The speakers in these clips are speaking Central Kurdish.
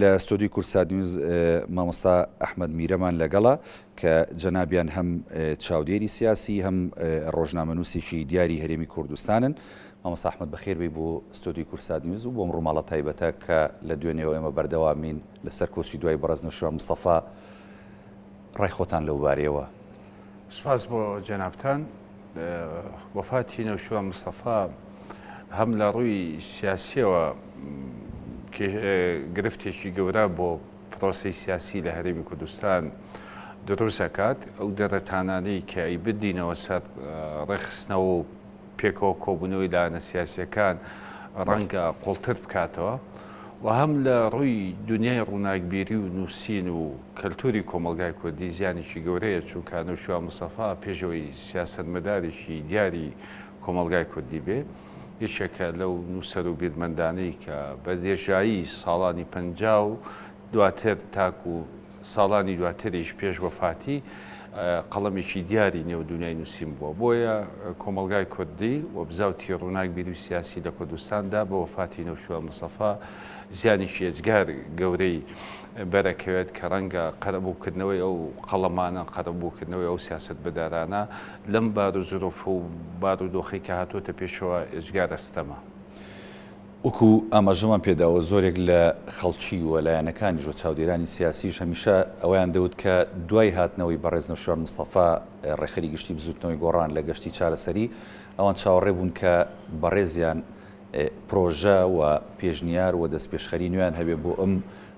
لە ستۆدیۆی کوردسات نیوز مامۆستا ئەحمەد میرەمان لەگەڵە کە جەنابیان هەم چاودێری سیاسی هەم ڕۆژنامەنووسێکی دیاری هەرێمی کوردستانن. مامۆستا ئەحمەد بەخێر بێی بۆ ستۆدیۆی کوردسات نیوز و بۆم ڕووماڵە تایبەتە کە لە دوێنێوە ئێمە بەردەوامین لەسەر کۆچی دوای بەڕێز نەوشیروان مستەفا ڕای خۆتان لەو بارەیەوە. سپاس بۆ جەنابتان. وەفاتی نەوشیروان مستەفا هەم لە ڕووی سیاسیەوە گرفتێکی گەورە بۆ پرۆسەی سیاسی لە هەرێمی کوردستان دروست ئەکات، ئەو دەرەتانانەی کە ئەیبردینەوە سەر ڕێکخستنەوە و پێکەوە کۆبوونەوەی لایەنە سیاسییەکان ڕەنگە قوڵتر بکاتەوە و هەم لە ڕووی دنیای ڕووناکبیری و نووسین و کەلتوری کۆمەڵگای کوردی زیانێکی گەورەیە، چونکە نەوشیروان مستەفا پێش ئەوەی سیاسەتمەدارێکی دیاری کۆمەڵگای کوردی بێ، یەکێکە لەو نووسەر و بیرمەندانەی کە بە درێژایی ساڵانی 50 و دواتر تاکو ساڵانی دواتریش پێش وەفاتی قەڵەمێکی دیاری نێو دونیای نووسین بووە. بۆیە کۆمەڵگای کوردی و بزاوتی ڕووناکبیری و سیاسی لە کوردستاندا بە وەفاتی نەوشیروان مستەفا زیانێکی ئێجگار گەورەی بەرەکەوێت کە ڕەنگە قەرەبووکردنەوەی ئەو قەڵەمانە، قەرەبووکردنەوەی ئەو سیاسەتمەدارانە لەم باروزروف و بارودۆخەی کە هاتۆتە پێشەوە ئێجگار ئەستەمە. وەکو ئاماژەمان پێداوە زۆرێک لە خەڵکی و لایەنەکانیش و چاودێرانی سیاسیش هەمیشە ئەوەیان دەوت کە دوای هاتنەوەی بەڕێز نەوشیروان مستەفا ڕێکخەری گشتی بزوتنەوەی گۆڕان لە گەشتی چارەسەری ئەوان چاوەڕێ بوون کە بەڕێزیان پرۆژە و پێشنیار و دەستپێشخەری نوێیان هەبێ بۆ ئەم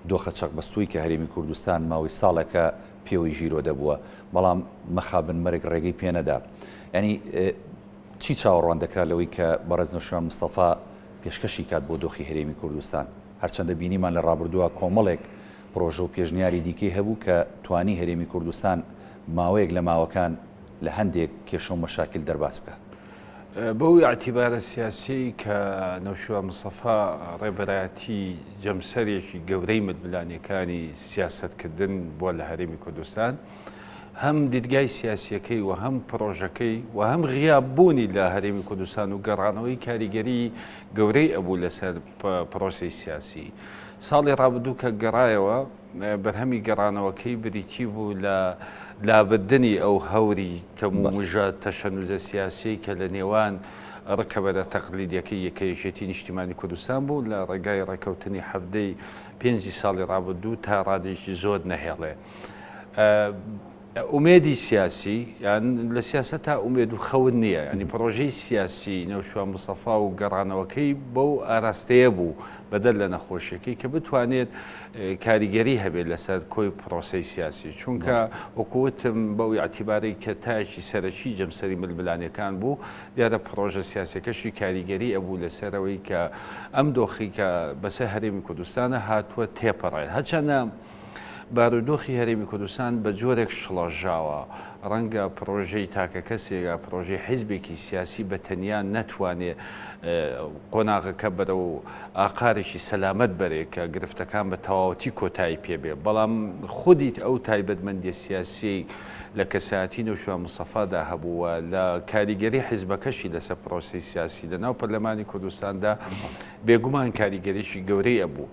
دۆخە چەقبەستووی کە هەرێمی کوردستان ماوەی ساڵێکە پێوەی ژیرۆدە بووە بەڵام مەخابن مەرگ ڕێگەی پێنەدا یانی چی چاوەڕوان دەکرا لەوەی کە بەڕێز نەوشیروان مستەفا پێشکەشی کات بۆ دۆخی هەرێمی کوردستان؟ هەرچەندە بینیمان لە ڕابردووە کۆمەڵێک پرۆژە و پێشنیاری دیکەی هەبوو کە توانی هەرێمی کوردستان ماوەیەک لە ماوەکان لە هەندێک کێشە و مەشاکیل دەرباز بکات. بەو ئیعتیبارە سیاسیەی کە نەوشیروان مستەفا ڕێبەرایەتی جەمسەرێکی گەورەی ململانێکانی سیاسەتکردن بووە لە هەرێمی کوردستان، هەم دیدگای سیاسیەکەی و هەم پرۆژەکەی و هەم غیاب بوونی لە هەرێمی کوردستان و گەڕانەوەی کاریگەری گەورەی ئەبوو لەسەر پرۆسەی سیاسی. ساڵی ڕابردوو کە گەڕایەوە بەرهەمی گەڕانەوەکەی بریتی بوو لە لابردنی ئەو هەوری تەم و مژە تەشەنوجە سیاسیەی کە لە نێوان ڕکەبەرە تەقلیدیەکەی یەکە یەکێتی نیشتیمانی کوردستان بوو لە ڕێگای ڕێکەوتنی حەڤدەی پێنجی ساڵی ڕابردوو تا ڕادەیەکی زۆر نەهێڵێ. ئومێدی سیاسی یان لە سیاسەتا ئومێد و خەون نییە ینی پڕۆژەی سیاسی نەوشیروان مستەفا و گەڕانەوەکەی بەو ئاراستەیە بوو بەدەر لە نەخۆشیەکەی کە بتوانێت کاریگەری هەبێت لەسەر کۆی پرۆسەی سیاسی چونکە وەکوتم بەو ئیعتیبارەی کە تایەکی سەرەکی جەمسەری ململانێکان بوو دیارە پڕۆژە سیاسەکەشی کاریگەری ئەبوو لەسەرەوەی کە ئەم دۆخی کە بەسەر هەرێمی کوردستانە هاتووە تێپەڕێت هەرچەندە بارودۆخی هەرێمی کوردستان بە جۆرێک شڵەژاوە، ڕەنگە پڕۆژەی تاکەکەسێک یا پڕۆژەی حیزبێکی سیاسی بە تەنیا نەتوانێ قۆناغەکە بەرەو ئاقارێکی سەلامەت بەرێ کە گرفتەکان بە تەواوەتی کۆتایی پێ بێ، بەڵام خودی ئەو تایبەتمەندیە سیاسیەی لە کەسایەتی نەوشیروان مستەفادا هەبوو و لە کاریگەری حیزبەکەشی لەسەر پڕۆسەی سیاسی لە ناو پەرلەمانی کوردستاندا بێگومان کاریگەریی گەورەی ئەبوو.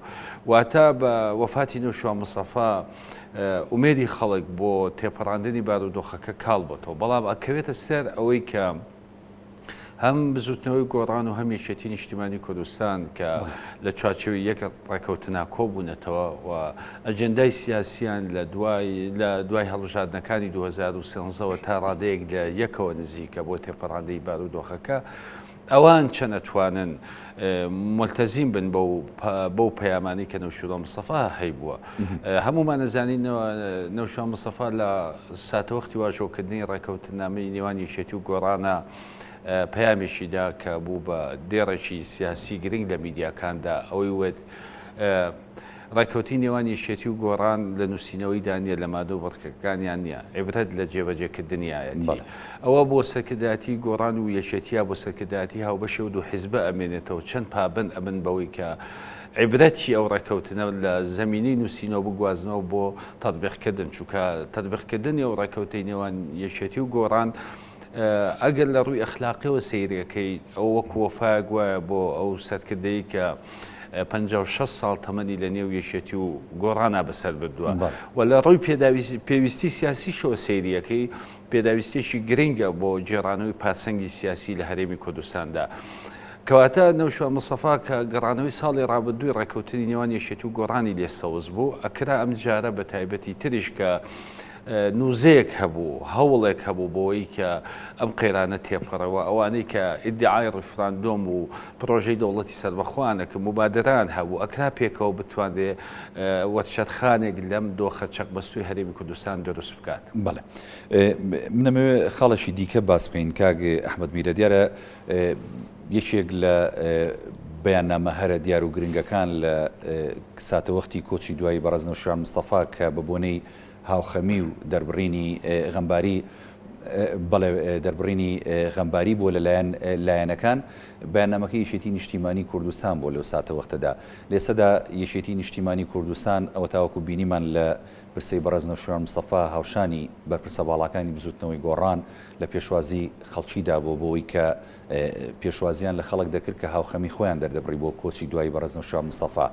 واتە بە وەفاتی نەوشیروان مستەفا ئومێدی خەڵک بۆ تێپەڕاندنی بارودۆخەکە کاڵ بۆتەوە، بەڵام ئەکەوێتە سەر ئەوەی کە هەم بزوتنەوەی گۆڕان و هەم یەکێتی نیشتیمانی کوردستان کە لە چوارچێوەی یەک ڕێکەوتنا کۆبوونەتەوە و ئەجێندای سیاسیان لە دوای لە دوای هەڵبژاردنەکانی 2013ەوە تا ڕادەیەک لە یەکەوە نزیکە بۆ تێپەڕاندنی بارودۆخەکە، ئەوان چەند ئەتوانن مولتەزیم بن بەو بەو پەیامانەی کە نەوشیروان مستەفا هەیبووە. هەموومان ئەزانین نەوشیروان مستەفا لە ساتەوەختی واژۆکردنی ڕێکەوتننامەی نێوان یەکێتی و گۆڕانە پەیامێکی دا کە بوو بە دێڕێکی سیاسی گرنگ لە میدیاکاندا ئەوەی وت ڕێککەوتنی نێوان یەکێتی و گۆڕان لە نووسینەوەیدا نییە، لە مادە و بڕگەکانیان نییە، عیبرەت لە جێبەجێکردنیایەتی. ئەوە بۆ سەرکردایەتی گۆڕان و یەکێتی یا بۆ سەرکردایەتی هاوبەشی ئەو دوو حیزبە ئەمێنێتەوە چەند پابەند ئەبن بەوەی کە عیبرەتی ئەو ڕێککەوتنە لە زەمینەی نووسینەوە بگوازنەوە بۆ تەتبیقکردن، چونکە تەتبیقکردنی ئەو ڕێککەوتەی نێوان یەکێتی و گۆڕان ئەگەر لە ڕووی ئەخلاقیەوە سەیرەکەی ئەو وەکو وەفایەک وایە بۆ ئەو سەرکردەی کە 56 ساڵ تەمەنی لە نێو یەکێتی و گۆڕانا بەسەر بردووە و لە ڕووی پێویستی سیاسیشەوە سەیریەکەی پێداویستیەکی گرنگە بۆ گێڕانەوەی پارسەنگی سیاسی لە هەرێمی کوردستاندا. کەواتە نەوشیروان مستەفا کە گەڕانەوەی ساڵی ڕابردووی ڕێککەوتنی نێوان یەکێتی و گۆڕانی لێ سەوز بوو، ئەکرا ئەم جارە بە تایبەتی تریش کە نوزەیەک هەبوو، هەوڵێک هەبوو بۆوەی کە ئەم قەیرانە تێپەڕێ و ئەوانەی کە ئیدعای ڕیفراندۆم و پڕۆژەی دەوڵەتی سەربەخۆیان ئەکرد، موبادەرەیان هەبوو، ئەکرا پێکەوە بتوانرێ وەرچەرخانێک لەم دۆخە چەقبەستووی هەرێمی کوردستان دروست بکات. بەڵێ. من ئەمەوێ خاڵێکی دیکە باس بکەین کاک ئەحمەد میرە، دیارە یەکێک لە بەیاننامە هەرە دیار و گرنگەکان لە ساتەوەختی کۆچی دوایی بەڕێز نەوشیروان مستەفا کە بە بۆنەی هاوخەمی و دەربڕینی غەمباری بەڵێ دەربڕینی غەمباری بووە لەلایەن لایەنەکان بەیاننامەکەی یەکێتی نیشتیمانی کوردستان بووە لەو ساتەوەختەدا لێسەدا یەکێتی نیشتیمانی کوردستان ئەوە تاوەکو بینیمان لە پرسەی بەڕێز نەوشیروان مستەفا هاوشانی بەرپرسە باڵاکانی بزوتنەوەی گۆڕان لە پێشوازی خەڵکیدا بووە بۆوەی کە پێشوازیان لە خەڵک دەکرد کە هاوخەمی خۆیان دەردەبڕی بۆ کۆچی دوایی بەڕێز نەوشیروان مستەفا.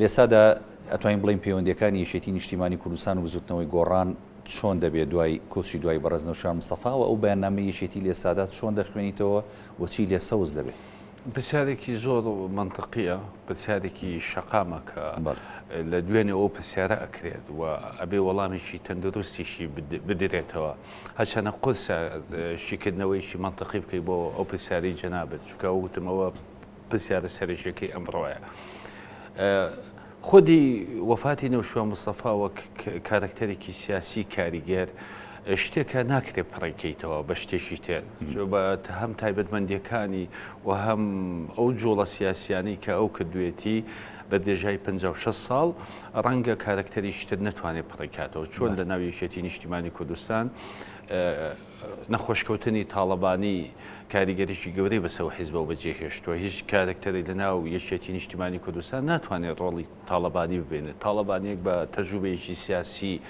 لێسادا ئەتوانین بڵێین پەیوەندیەکانی یەکێتی نیشتیمانی کوردستان و بزوتنەوەی گۆڕان چۆن دەبێت دوای کۆچی دوایی بەڕێز نەوشیروان مستەفا و ئەو بەیاننامەی یەکێتی لێسادا چۆن دەخوێنیتەوە و چی لێ سەوز دەبێت؟ پرسیارێکی زۆر مەنتقیە، پرسیارێکی شەقامە کە لە دوێنێ ئەو پرسیارە ئەکرێت و ئەبێ وەڵامێکی تەندروستیشی بدرێتەوە. هەرچەنە قورسە شیکردنەوەیکی مەنتقی بکەیت بۆ ئەو پرسیارەی جەنابت، چونکە وتم ئەوە پرسیارە سەرەکیەکەی ئەمڕۆیە. خودی وەفاتی نەوشیروان مستەفا وەک کارەکتەرێکی سیاسی کاریگەر شتێکە ناکرێت پڕی کەیتەوە بە شتێکی تر هەم تایبەتمەندیەکانی و هەم ئەو جوڵە سیاسیانەی کە ئەو کردوێتی بە درێژای 56 ساڵ ڕەنگە کارەکتەریکی تر نەتوانێت پڕی کاتەوە چۆن لە ناو یەکێتی نیشتیمانی کوردستان نەخۆشکەوتنی تاڵەبانی کاریگەریی گەورەی بەسەر ئەو حیزبەوە بەجێهێشتووە. هیچ کارەکتەرێک لەناو یەکێتی نیشتیمانی کوردستان ناتوانێت ڕۆڵی تاڵەبانی ببینێت. تاڵەبانییەک بە تەجروبەیەکی سیاسی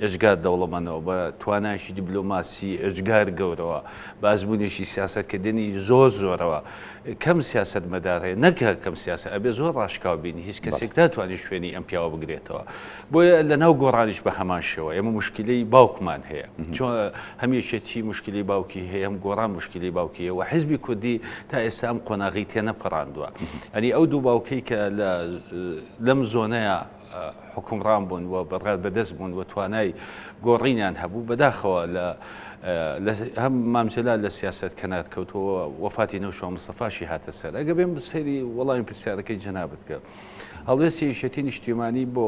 ئێجگار دەوڵەمەنەوە، بە توانایەکی دیبلۆماسی ئێجگار گەورەوە، بە ئەزموونێکی سیاسەتکردنی زۆر زۆرەوە، کەم سیاسەتمەدار هەیە، نەک هەر کەم سیاسەت، ئەبێ زۆر ڕاشکاو بین، هیچ کەسێک ناتوانێت شوێنی ئەم پیاوە بگرێتەوە. بۆیە لەناو گۆڕانیش بە هەمان شێوە ئێمە موشکیلەی باوکمان هەیە چۆن هەم یەکێتی موشکیلەی باوکی هەیە هەم گۆڕان موشکیلەی باوکی هەیە و حزبی کوردی تا ئێستا ئەم قۆناغی تێنەپەڕاندووە ئەنی ئەو دوو باوکەی کە لەم زۆنەیە حکومڕان بوون و بەڕێ بەدەست بوون و توانای گۆڕینیان هەبوو بەداخەوە لە هەم مام جەلال لە سیاست کەنار کەوتەوە وەفاتی نەوشیروان مستەفاشی هاتە سەر ئەگە بێم سەیری وەڵامی پرسیارەکەی جەنابت کە هەڵوێستی یەکێتی نیشتیمانی بۆ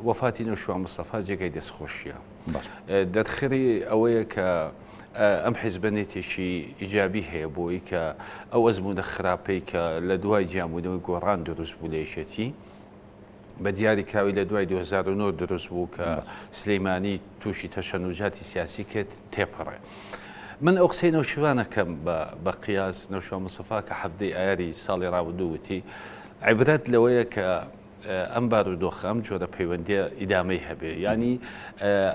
وەفاتی نەوشیروان مستەفا جێگای دەستخۆشیە. دەرخەری ئەوەیە کە ئەم حیزبە نێتێکی ئیجابی هەیە بۆی کە ئەو ئەزمونە خراپەی کە لە دوای جیابوونەوەی گۆڕان دروست بوو لە یەکێتی بە دیاری کراوی لە دوای 2009 دروست بوو کە سلەیمانی تووشی تەشەنوجاتی سیاسی کرد تێپەڕێ. من ئەو قسەی نەوشیروان ئەکەم بە قیاس نەوشیروان مستەفا کە حەڤدەی ئایاری ساڵی ڕابردوو وتی عیبرەت لەوەیە کە ئەم بارودۆخە ئەم جۆرە پەیوەندیە ئیدامەی هەبێ یانی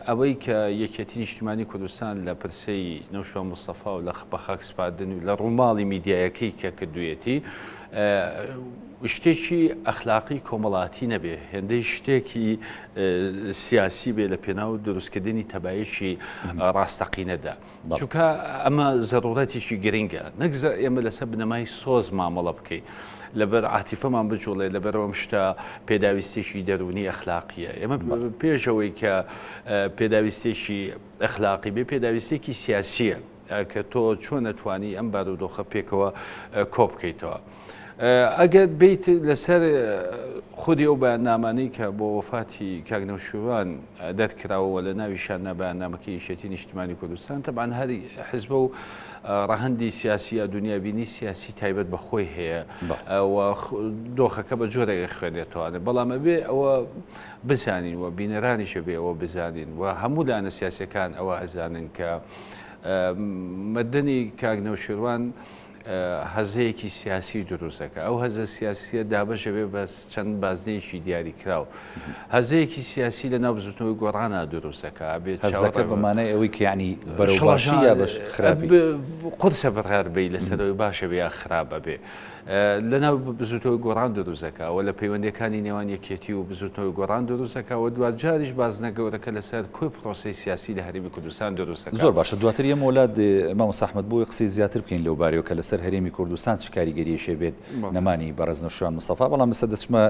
ئەوەی کە یەکێتی نیشتیمانی کوردستان لە پرسەی نەوشیروان مستەفا و لە بەخاک سپاردن و لە ڕووماڵی میدیایەکەی کە کردوویەتی شتێکی ئەخلاقی کۆمەڵاتی نەبێ هێندەی شتێکی سیاسی بێ لە پێناو دروستکردنی تەبایەکی ڕاستەقینەدا چونکە ئەمە زەرورەتێکی گرنگە نەک ئێمە لەسەر بنەمای سۆز مامەڵە بکەین لەبەر عاتیفەمان بجوڵێ لەبەرەوەم شتە پێداویستێکی دەرونی ئەخلاقیە ئێمە پێشەوەی کە پێداویستێکی ئەخلاقی بێ پێداویستێکی سیاسیە کە تۆ چۆن ئەتوانی ئەم بارودۆخە پێکەوە کۆ بکەیتەوە. ئەگەر بیت لەسەر خودی ئەو بەیاننامانەی کە بۆ وەفاتی کاک نەوشیروان دەرکراوە لە ناویشان بەیاننامەکەی یەکێتی نیشتیمانی کوردستان تەبعەن هەر حزبە و ڕەهەندی سیاسی یا دنیابینی سیاسی تایبەت بە خۆی هەیە و دۆخەکە بە جۆرێک خوێنێتوانێت بەڵام ئەبێ ئەوە بزانین و بینەرانیشە بێ ئەوە بزانین و هەموو لایەنە سیاسەکان ئەوە ئەزانن کە مردنی کاک نەوشیروان هەزەیەکی سیاسی دروست دەکات ئەو هەزە سیاسیە دابەش ئەبێ بە چەند بازنەیەکی دیاریکراو هەزەیەکی سیاسی لە ناو بزوتنەوەی گۆڕانا دروست دەکات ئەبێت هەزەکە بە مانای ئەوەی کە یعنی بەرەو باشی یا بەش خراپی قورسە بڕیار بەی لەسەرەوەی باشە بێ یا خراپ ئەبێ. لەناو بزوتنەوەی گۆڕان دروست دەکا و لە پەیوەندیەکانی نێوان یەکێتی و بزوتنەوەی گۆڕان دروست دەکا و دواجاریش بازنە گەورەکە لەسەر کۆی پرۆسەی سیاسی لە هەرێمی کوردستان دروست دەکا. زۆر باشە دواتر یەمەوە لات مامۆستا ئەحمەد بۆی قسەی زیاتر بکەین لەو بارەیەوە کە لەسەر هەرێمی کوردستان چ کاریگەریەکی بێت نەمانی بەڕێز نەوشیروان مستەفا بەڵام ئێستا دەچمە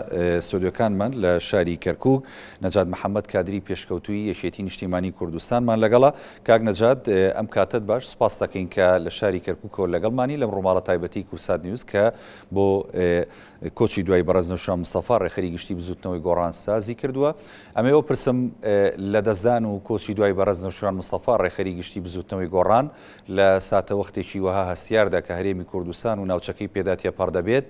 ستۆدیۆکانمان لە شاری کەرکوک نەجات محەمەد کادری پێشکەوتووی یەکێتی نیشتیمانی کوردستانمان لەگەڵە کاک نەجات ئەم کاتەت باش سوپاست دەکەین کە لە شاری کەرکوکەوە لەگەڵمانی لەم ڕووماڵە تایبەتی کوردسات نیوز کە بۆ کۆچی دوای بەڕێز نەوشیروان مستەفا ڕێکخەری گشتی بزوتنەوەی گۆڕان سازی کردووە ئەمەوێ پرسم لە دەستدان و کۆچی دوای بەڕێز نەوشیروان مستەفا ڕێکخەری گشتی بزوتنەوەی گۆڕان لە ساتەوەختێکی وەها هەستیاردا کە هەرێمی کوردستان و ناوچەکەی پێدا تێپەڕ دەبێت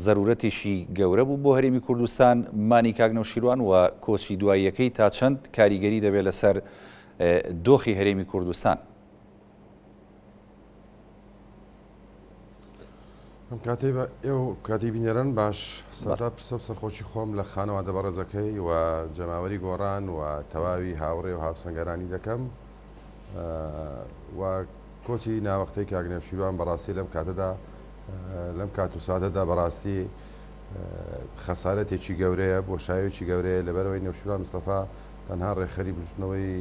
زەرورەتێکی گەورە بوو بۆ هەرێمی کوردستان مانی کاک نەوشیروان و کۆچی دواییەکەی تا چەند کاریگەری دەبێت لەسەر دۆخی هەرێمی کوردستان؟ ئەم کاتەی بە ئێوە کاتی بینەران باش سەرەتا پرسە و سەرخۆشی خۆم لە خانەوادە بەڕێزەکەی و جەماوەری گۆڕان و تەواوی هاوڕێ و هاوسەنگەرانی دەکەم و کۆچی ناوەختەی کاک نەوشیروان بەڕاستی لەم کاتەدا لەم کات و ساتەدا بەڕاستی خەسارەتێکی گەورەیە بۆشایەکی گەورەیە لەبەرەوەی نەوشیروان مستەفا تەنها ڕێکخەری بزوتنەوەی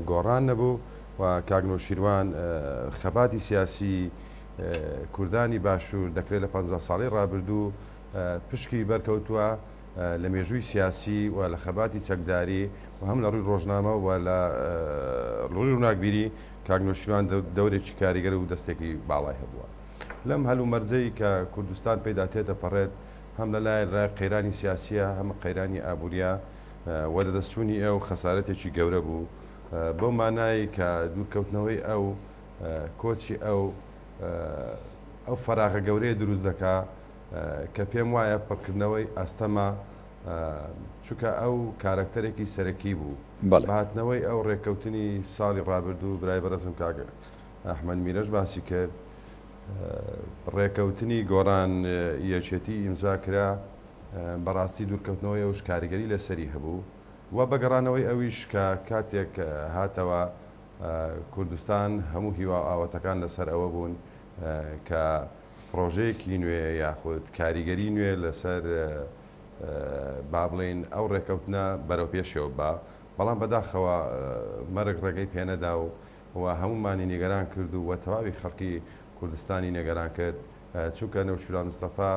گۆڕان نەبوو و کاک نەوشیروان خەباتی سیاسی کوردانی باشوور دەکرێت لە 50 ساڵی ڕابردوو پشکی بەرکەوتووە لە مێژووی سیاسی و لە خەباتی چەکداری و هەم لە ڕووی ڕۆژنامە و لە ڕووی ڕووناکبیری کاک نەوشیروان دەورێکی کاریگەر و دەستێکی باڵای هەبووە. لەم هەلومەرجەی کە کوردستان پێیدا تێدەپەڕێت هەم لە لایەن قەیرانی سیاسییە هەم قەیرانی ئابوورییە و لەدەستچوونی ئەو خەسارەتێکی گەورە بوو بەو مانای کە دوورکەوتنەوەی ئەو کۆچی ئەو ئەو فەراغە گەورەیە دروست دەکا کە پێم وایە پڕکردنەوەی ئەستەمە چونکە ئەو کارەکتەرێکی سەرەکی بوو. بەڵێ. بە هاتنەوەی ئەو ڕێککەوتنی ساڵی ڕابردوو برای بەڕێزم کاک ئەحمەد میرەش باسی کرد ڕێککەوتنی گۆڕان یەکێتی ئیمزا کرا بەڕاستی دوورکەوتنەوەی ئەوش کاریگەری لەسەری هەبوو و بە گەڕانەوەی ئەویش کە کاتێک هاتەوە کوردستان هەموو هیوا و ئاواتەکان لەسەر ئەوە بوون کە پڕۆژەیەکی نوێ یاخود کاریگەری نوێ لەسەر با بڵێین ئەو ڕێکەوتنە بەرەو پێشەوە با، بەڵام بەداخەوە مەرگ ڕێگەی پێنەدا و و هەموومانی نیگەران کرد و تەواوی خەڵکی کوردستانی نێگەران کرد، چونکە نەوشیروان مستەفا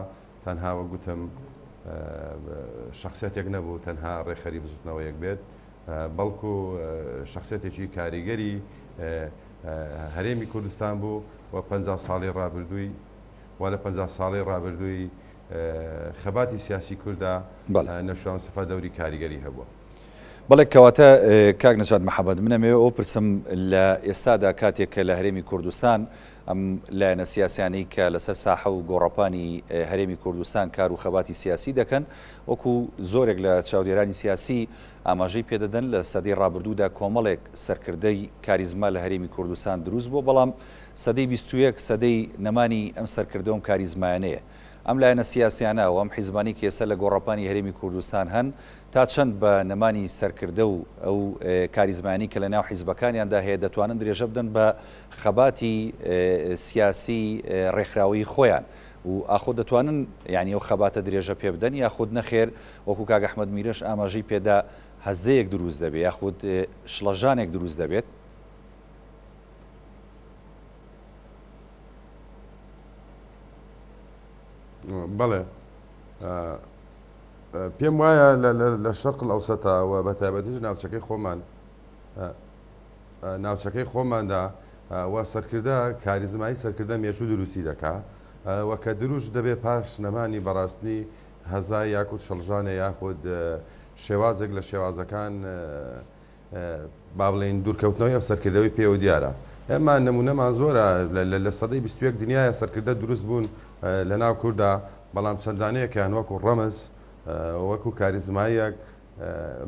تەنها وەک گوتم شەخسیەتێک نەبوو تەنها ڕێکخەری بزوتنەوەیەک بێت، بەڵکو شەخسیەتێکی کاریگەری هەرێمی کوردستان بوو و 50 ساڵی ڕابردووی و لە 50 ساڵی ڕابردووی خەباتی سیاسی کوردا نەوشیروان مستەفا دەوری کاریگەری هەبووە. بەڵێ کەواتە کاک نەجات محەمەد من ئەمەوێ ئەوە پرسم لە ئێستادا کاتێک کە لە هەرێمی کوردستان ئەم لایەنە سیاسیانەی کە لەسەر ساحە و گۆڕەپانی هەرێمی کوردستان کار و خەباتی سیاسی دەکەن وەکو زۆرێک لە چاودێرانی سیاسی ئاماژەی پێدەدەن لە سەدەی ڕابردوودا کۆمەڵێک سەرکردەی کاریزما لە هەرێمی کوردستان دروست بووە بەڵام سەدەی 21 سەدەی نەمانی ئەم سەرکردە و ئەم کاریزمایانەیە. ئەم لایەنە سیاسیانە و ئەم حیزبانەی کە ئێستا لە گۆڕەپانی هەرێمی کوردستان هەن تا چەند بە نەمانی سەرکردە و ئەو کاریزمایانەی کە لە ناو حیزبەکانیاندا هەیە دەتوانن درێژە بدەن بە خەباتی سیاسی ڕێکخراوەیی خۆیان و ئاخۆ دەتوانن یانی ئەو خەباتە درێژە پێ بدەن یاخود نەخێر وەکو کاک ئەحمەد میرەش ئاماژەی پێدا هەزەیەک دروست دەبێت یاخود شڵەژانێک دروست دەبێت؟ بەڵێ پێم وایە لە شەرق ئەوسەتا و بە تایبەتیش ناوچەکەی خۆمان ناوچەکەی خۆماندا و سەرکردە کاریزمایی سەرکردە مێژوو دروستی دەکا و کە دروش دەبێ پاش نەمانی بەڕاستنی هەزا یاکود شڵژانە یاخود شێوازێک لە شێوازەکان با بڵێین دوورکەوتنەوەی ئەم سەرکردەوەی پێوە دیارە. ئێمە نموونەمان زۆرە لە سەدەی 21 دنیایە سەرکردە دروست بوون لە ناو کوردا، بەڵام چەند دانەیەکیان وەکو ڕەمز، وەکو کاریزماییەک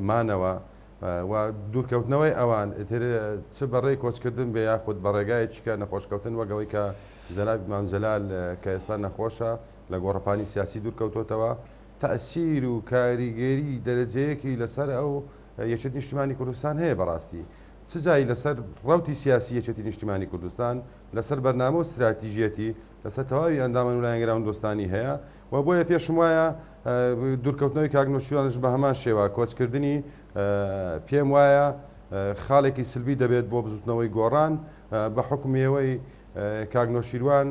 مانەوە و دوورکەوتنەوەی ئەوان ئیتر چ بە ڕێی کۆچکردن بێ یاخود بە ڕێگایەکی کە نەخۆشکەوتن وەک ئەوەی کە جەنابی مام جەلال کە ئێستا نەخۆشە لە گۆڕەپانی سیاسی دوورکەوتۆتەوە تەئسیر و کاریگەری دەرەجەیەکی لەسەر ئەو یەکێتی نیشتیمانی کوردستان هەیە بەڕاستی. چ جای لەسەر ڕەوتی سیاسی یەکێتی نیشتیمانی کوردستان، لەسەر بەرنامە و ستراتیژیەتی، لەسەر تەواوی ئەندامان و لایەنگران و دۆستانی هەیە و بۆیە پێشم وایە دوورکەوتنەوەی کاک نەوشیروانش بە هەمان شێوە کۆچکردنی پێم وایە خاڵێکی سلبی دەبێت بۆ بزوتنەوەی گۆڕان بە حوکمی ئەوەی کاک نەوشیروان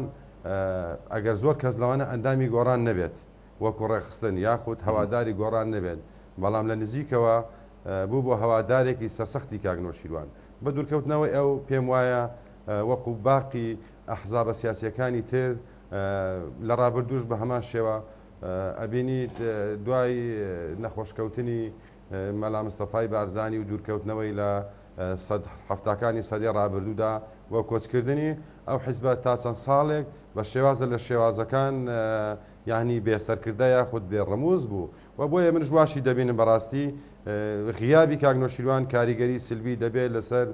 ئەگەر زۆر کەس لەوانە ئەندامی گۆڕان نەبێت وەکو ڕێکخستن یاخود هەواداری گۆڕان نەبێت بەڵام لە نزیکەوە بوو بۆ هەوادارێکی سەرسەختی کاک نەوشیروان بە دوورکەوتنەوەی ئەو پێم وایە وەکو باقی ئەحزابە سیاسیەکانی تر لە ڕابردووش بە هەمان شێوە ئەبینیت دوای نەخۆشکەوتنی مەلا مستەفای بارزانی و دوورکەوتنەوەی لە سەد حەفتاکانی سەدەی ڕابردوودا و کۆچکردنی ئەو حیزبە تا چەند ساڵێک بە شێوازە لە شێوازەکان یانی بێ سەرکردە یاخود بێ ڕموز بوو و بۆیە منش واشی دەبینم بەڕاستی غیابی کاک نەوشیروان کاریگەری سلبی دەبێت لەسەر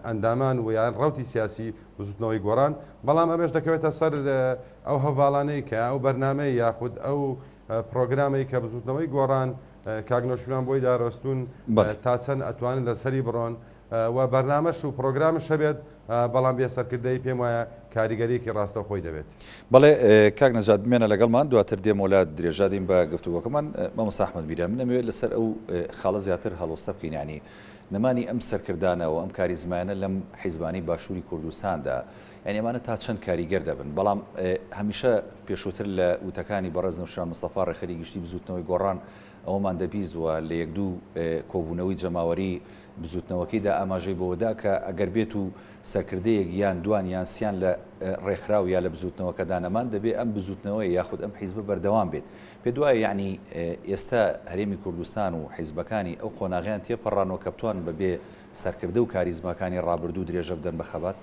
ئەندامان و یان ڕەوتی سیاسی بزوتنەوەی گۆڕان، بەڵام ئەمەش دەکەوێتە سەر ئەو هەڤاڵانەی کە ئەو بەرنامەی یاخود ئەو پرۆگرامەی کە بزوتنەوەی گۆڕان کاک نەوشیروان بۆی دارۆستون تا چەند ئەتوانن لەسەری بڕۆن و بەرنامەش و پرۆگرامش هەبێت، بەڵام بێ سەرکردەیی پێم وایە کاریگەریەکی ڕاستەوخۆی دەبێت. بەڵێ کاک نەجات بمێنە لەگەڵمان دواتر دێمەوە لات درێژە دەین بە گفتوگۆکەمان. مامۆستا ئەحمەد میران من ئەمەوێت لەسەر ئەو خاڵە زیاتر هەڵوەستە بکەین یانی نەمانی ئەم سەرکردانە و ئەم کاریزمایانە لەم حیزبانەی باشووری کوردستاندا یانی ئەمانە تا چەند کاریگەر دەبن بەڵام هەمیشە پێشووتر لە وتەکانی بەڕێز نەوشیروان مستەفا ڕێکخەری گشتی بزووتنەوەی گۆڕان ئەوەمان دەبیست و لە یەک دوو کۆبوونەوەی جەماوەری بزووتنەوەکەیدا ئاماژەی بەوەدا کە ئەگەر بێت و سەرکردەیەک یان دوان یان سیان لە ڕێکخراو یا لە بزووتنەوەکەدا نەمان دەبێ ئەم بزووتنەوەیە یاخود ئەم حیزبە بەردەوام بێت پێت وایە یەعنی ئێستا هەرێمی کوردستان و حیزبەکانی ئەو قۆناغەیان تێپەڕانوە کە بتوانن بە بێ سەرکردە و کاریزماکانی ڕابردوو درێژە بدەن بە خەبات؟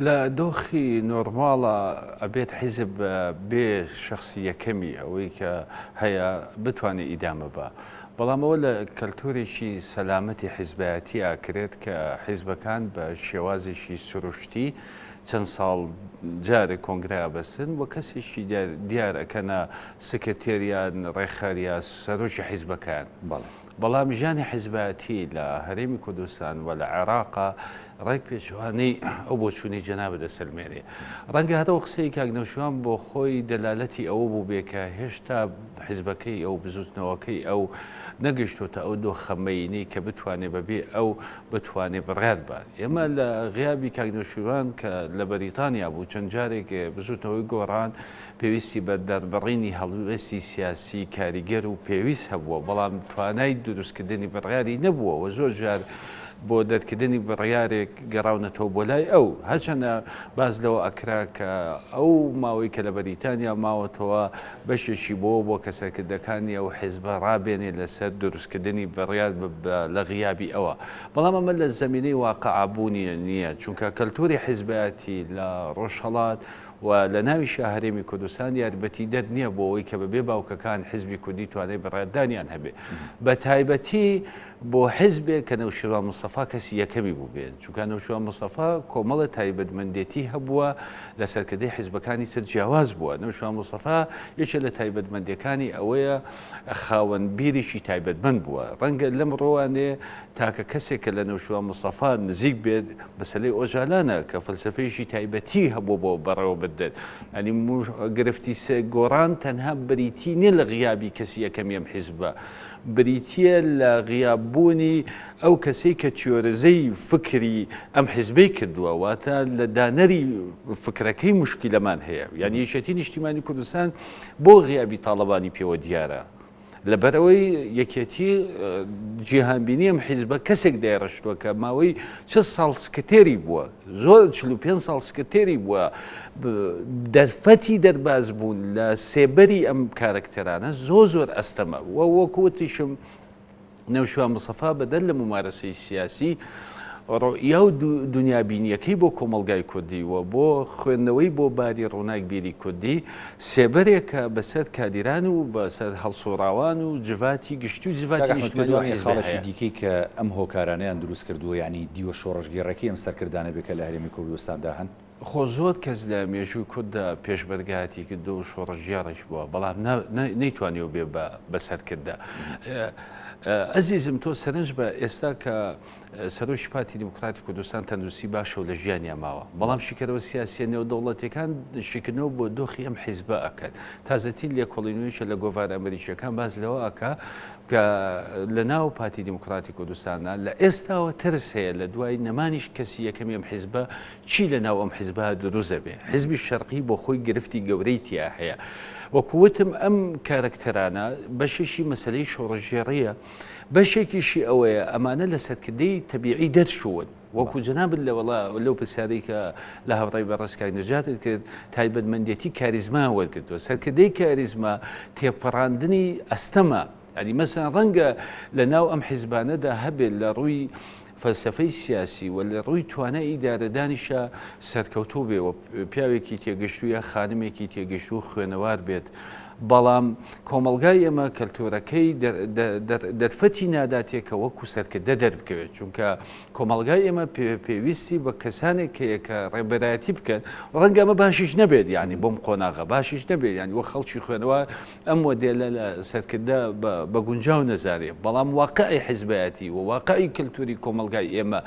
لە دۆخی نۆرماڵا ئەبێت حیزب بێ شەخسی یەکەمی ئەوەی کە هەیە بتوانێت ئیدامە با. بەڵام ئەوە لە کەلتورێکی سەلامەتی حیزبایەتی ئاکرێت کە حیزبەکان بە شێوازێکی سروشتی چەند ساڵ جارێک کۆنگرە ئەبەستن و کەسێکی دیار ئەکەنە سکرتێر یان ڕێکخەر یا سەرۆکی حیزبەکەیان. بەڵام ژیانی حیزبایەتی لە هەرێمی کوردستان و لە عێراقا ڕێک پێچەوانەی ئەو بۆچوونەی جەنابت دەسەلمێنێ. ڕەنگە هەر ئەو قسەی کاک نەوشیروان بۆ خۆی دەلالەتی ئەوە بووبێ کە هێشتا حیزبەکەی ئەو، بزووتنەوەکەی ئەو نەگەیشتۆتە ئەو دۆخە مەیینەی کە بتوانێ بەبێ ئەو بتوانێ بڕیار با. ئێمە لە غیابی کاک نەوشیروان کە لە بەریتانیا بوو چەند جارێک بزووتنەوەی گۆڕان پێویستی بە دەربڕینی هەڵوێستی سیاسی کاریگەر و پێویست هەبووە، بەڵام توانای دروستکردنی بڕیاری نەبووە و زۆر جار بۆ دەرکردنی بڕیارێک گەڕاونەتەوە بۆ لای ئەو. هەرچەندە باس لەوە ئەکرا کە ئەو ماوەی کە لە بەریتانیا ماوەتەوە بەشێکی بۆوە بووە کە سەرکردەکانی ئەو حیزبە ڕابێنێ لەسەر دروستکردنی بڕیار لە غیابی ئەوە. بەڵام ئەمە لە زەمینەی واقعا بوونی نییە، چونکە کەلتوری حیزبایەتی لە ڕۆژهەڵات و لە ناویشا هەرێمی کوردستان یارمەتیدەر نییە بۆ ئەوەی کە بەبێ باوکەکان حیزبی کوردی توانای بڕیاردانیان هەبێ. بە تایبەتی بۆ حیزبێک کە نەوشیروان مستەفا کەسی یەکەمی بووبێت، چونکە نەوشیروان مستەفا کۆمەڵە تایبەتمەندێتی هەبووە لە سەرکردەی حیزبەکانی تر جیاواز بووە. نەوشیروان مستەفا یەکێ لە تایبەتمەندیەکانی ئەوەیە خاوەن بیرێکی تایبەتمەند بووە. ڕەنگە لەم ڕوانێ تاکە کەسێک کە لە نەوشیروان مستەفا نزیک بێت مەسەلەی ئۆجالانە کە فەلسەفەیەکی تایبەتی هەبووە بۆ بەڕێوەبردن. یانی گرفتی گۆڕان تەنها بریتی نییە لە غیابی کەسی یەکەمی ئەم حیزبە، بریتییە لە غیاببوونی ئەو کەسەی کە تیۆرزەی فکری ئەم حیزبەی کردووە، واتە لە دانەری فکرەکەی موشکیلەمان هەیە. یانی یەکێتی نیشتیمانی کوردستان بۆ غیابی تاڵەبانی پێوە دیارە؟ لەبەرئەوەی یەکێتی جیهانبینی ئەم حیزبە کەسێک دایڕشتووە کە ماوەی چ ساڵ سکرتێری بووە، زۆر 45 ساڵ سکرتێری بووە، دەرفەتی دەرباز بوون لە سێبەری ئەم کارەکتەرانە زۆر زۆر ئەستەمە و وەکو وتیشم نەوشیروان مستەفا بەدەر لە مومارەسەی سیاسی ڕوئیا و دونیابینیەکەی بۆ کۆمەڵگای کوردی و بۆ خوێندنەوەی بۆ باری ڕووناکبیری کوردی سێبەرێکە بەسەر کادیران و بەسەر هەڵسوڕاوان و جڤاتی گشتی و جڤاتی کاک ئەحمەد نیشتمانی و پێت وانیە حیزبی خاڵێکی هەیە. دیکەی کە ئەم هۆکارانەیان دروست کردووە یانی دیوە شۆڕشگێڕەکەی ئەم سەرکردانە بێ کە لە هەرێمی کوردستاندا هەن؟ خۆ زۆر کەس لە مێژووی کورددا پێشمەرگایەتی کردووە و شۆڕشگێڕیش بووە، بەڵام نەیتوانیوە بێ بە سەرکردە. ئەزیزم تۆ سەرنج بە ئێستا کە سەرۆکی پارتی دیموکراتی کوردستان تەندروستی باشە و لە ژیانیا ماوە، بەڵام شیکەرەوە سیاسییە نێودەوڵەتیەکان شیکردنەوە بۆ دۆخی ئەم حیزبە ئەکەن. تازەترین لێکۆڵینەوەیشە لە گۆڤارە ئەمریکییەکان باس لەوە ئەکا کە لە ناو پارتی دیموکراتی کوردستاندا لە ئێستاوە ترس هەیە لە دوای نەمانیش کەسی یەکەمی ئەم حیزبە چی لە ناو ئەم حیزبە دروست ئەبێ. حیزبی شەرقی بۆ خۆی گرفتی گەورەی تیا هەیە. وەکو وتم ئەم کارەکتەرانە بەشێکی مەسەلەی شۆڕشگێڕییە، بەشێکیشی ئەوەیە ئەمانە لە سەرکردەی تەبیعی دەرچوون، وەکو جەنابت لە وەڵا لەو پرسیارەی کە لە هاوڕێی بەڕێز کاک نەجاتت کرد تایبەتمەندێتی کاریزمایان وەرگرتووە. سەرکردەی کاریزما تێپەڕاندنی ئەستەمە، یانی مەسەلەن ڕەنگە لە ناو ئەم حیزبانەدا هەبێت لە ڕووی فەلسەفەی سیاسی و لە ڕووی توانای ئیدارەدانیشا سەرکەوتوو بێ و پیاوێکی تێگەشتوو یا خانمێکی تێگەشتوو و خوێنەوار بێت، بەڵام کۆمەڵگای ئێمە کەلتورەکەی دەرفەتی ناداتێ کە وەکو سەرکردە دەربکەوێت، چونکە کۆمەڵگای ئێمە پێویستی بە کەسانێک هەیە کە ڕێبەرایەتی بکەن، ڕەنگە ئەمە باشیش نەبێت یانی بۆم قۆناغە باشیش نەبێت یانی وەک خەڵکی خوێنەوار ئەم مۆدێلە لە سەرکردە بە گونجاو نەزانێ، بەڵام واقعی حیزبایەتی و واقعی کەلتوری کۆمەڵگای ئێمە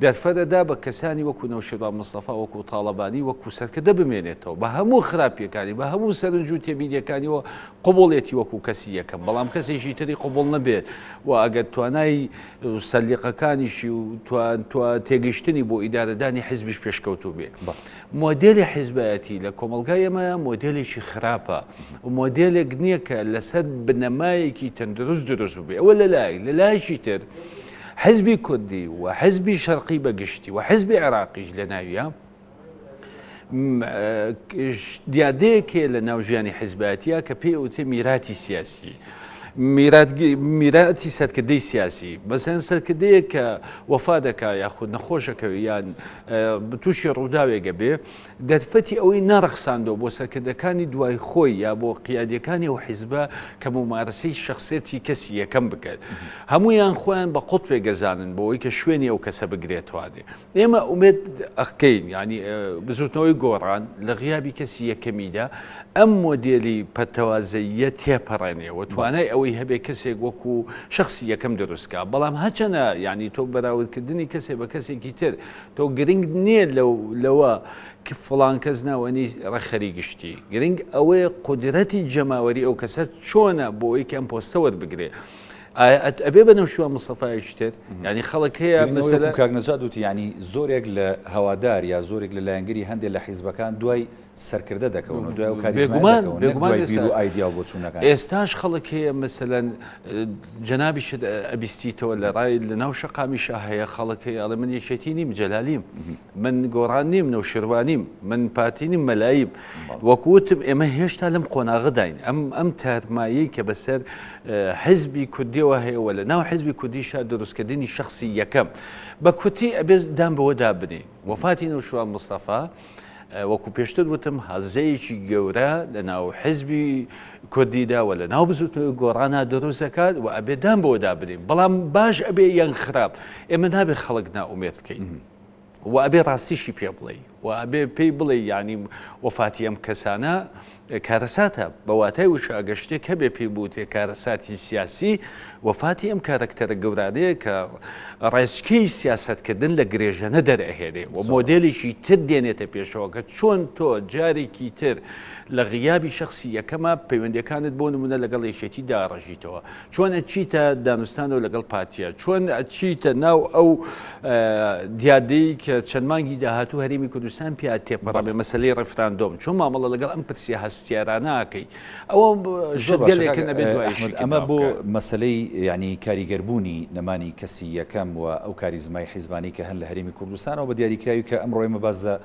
دەرفەت ئەدا بە کەسانی وەکو نەوشیروان مستەفا، وەکو تاڵەبانی، وەکو سەرکردە بمێنێتەوە بە هەموو خراپیەکانی، بە هەموو سەرنج و تێبینیەکانیەوە قبوڵێتی وەکو کەسی یەکەم، بەڵام کەسێکی تری قبوڵ نەبێت و ئەگەر توانای سەلیقەکانیشی و تێگەیشتنی بۆ ئیدارەدانی حیزبیش پێشکەوتوو بێ. مۆدێلی حیزبایەتی لە کۆمەڵگای ئێمە مۆدێلێکی خراپە و مۆدێلێک نییە کە لەسەر بنەمایەکی تەندروست دروست ببێ. ئەوە لەلایەک، لەلایەکی تر حیزبی کوردی و حیزبی شەرقی بە گشتی و حیزبی عێراقیش لە ناویە دیاردەیەک هەیە لە ناو ژیانی حیزبایەتیە کە پێی ئەوتێ میراتی سیاسی. میراتی سەرکردەی سیاسی مەسەن سەرکردەیەک کە وەفا دەکا یاخود نەخۆشەکەوی یان تووشی ڕووداوێک ئەبێ دەرفەتی ئەوەی نەڕەخساندەوە بۆ سەرکردەکانی دوای خۆی یا بۆ قیادیەکانی ئەو حیزبە کە مومارەسەی شەخسیەتی کەسی یەکەم بکەن. هەموویان خۆیان بە قوتبێک ئەزانن بۆ ئەوەی کە شوێنی ئەو کەسە بگرێتوانێ. ئێمە ئومێد ئەکەین یانی بزوتنەوەی گۆڕان لە غیابی کەسی یەکەمیدا ئەم مۆدێلی پەرتەوازەییە تێپەڕێنێ و توانای ئەوەی هەبێ کەسێک وەکو شەخسی یەکەم دروست کا. بەڵام هەچەنە یانی تۆ بەراوردکردنی کەسێ بە کەسێکی تر تۆ گرنگ نییە لەوە فڵان کەس ناوەنی ڕێکخەری گشتی، گرنگ ئەوەیە قودرەتی جەماوەری ئەو کەسە چۆنە بۆ ئەوەی کە ئەم پۆستە وەربگرێ. ئایا ئەبێ بە نەوشیروان مستەفایەکی تر؟ یانی خەڵک هەیە مەسەلەن. کاک نەجات وتی یانی زۆرێک لە هەوادار یا زۆرێک لە لایەنگری هەندێک لە حیزبەکان دوای سەرکردە دەکەون و دوای ئەو کاریزمایە دەکەون نەک دوای بیر و ئایدیا و بۆچوونەکان. ئێستاش خەڵک هەیە مەسەلەن جەنابیشت ئەبیستیتەوە لە ڕای لە ناو شەقامیشا هەیە خەڵک هەیە ئەڵێ من یەکێتی نیم جەلالیم من گۆڕان نیم نەوشیروانیم من پارتی نیم مەلاییم وەکو وتم ئێمە هێشتا لەم قۆناغەداین ئەم ئەم تارمایەی کە بەسەر حزبی کوردیەوە هەیە و لە ناو حزبی کوردیشا دروستکردنی شخصی یەکەم بە کورتی ئەبێ دان بەوەدا بنێین وەفاتی نەوشیروان مستەفا وەکو پێشتر وتم هەزەیەکی گەورە لە ناو حزبی کوردیدا و لە ناو بزوتنەوەی گۆڕانا دروست دەکات و ئەبێ دان بەوەدا بنێین بەڵام باش ئەبێ یان خراپ ئێمە نابێ خەڵک نائومێد بکەین و ئەبێ ڕاستیشی پێ بڵێی و ئەبێ پێی بڵێ یعنی وەفاتی ئەم کەسانە کارەساتە بە واتای وشە ئەگەر شتێک هەبێ پێی بوترێ کارەساتی سیاسی، وەفاتی ئەم کارەکتەرە گەورانەیە کە ڕێچکەی سیاسەتکردن لە گرێژەنە دەرئەهێنێ و مۆدێلێکی تر دێنێتە پێشەوە کە چۆن تۆ جارێکی تر لە غیابی شەخسی یەکەما پەیوەندیەکانت بۆ نمونە لەگەڵ یەکێتی داڕژیتەوە. چۆن ئەچیتە دانوستانەوە لەگەڵ پارتیە؟ چۆن ئەچیتە ناو ئەو دیاردەی کە چەند مانگی داهاتوو هەرێمی کوردستان پیا تێپەڕابێ مەسلەی ڕیفراندۆم چۆن مامەڵە لەگەڵ ئەم پرسیە هەستیارانە ئەکەی؟ ئەوە شتگەلێکن ئەبێت دوای ئەمە بۆ مەسلەی یعنی کاریگەربوونی نەمانی کەسی یەکەم و ئەو کاریزمای حیزبانی کە هەن لە هەرێمی کوردستانەوە بە دیاریکراوی کە ئەمڕۆ ئێمە باس لە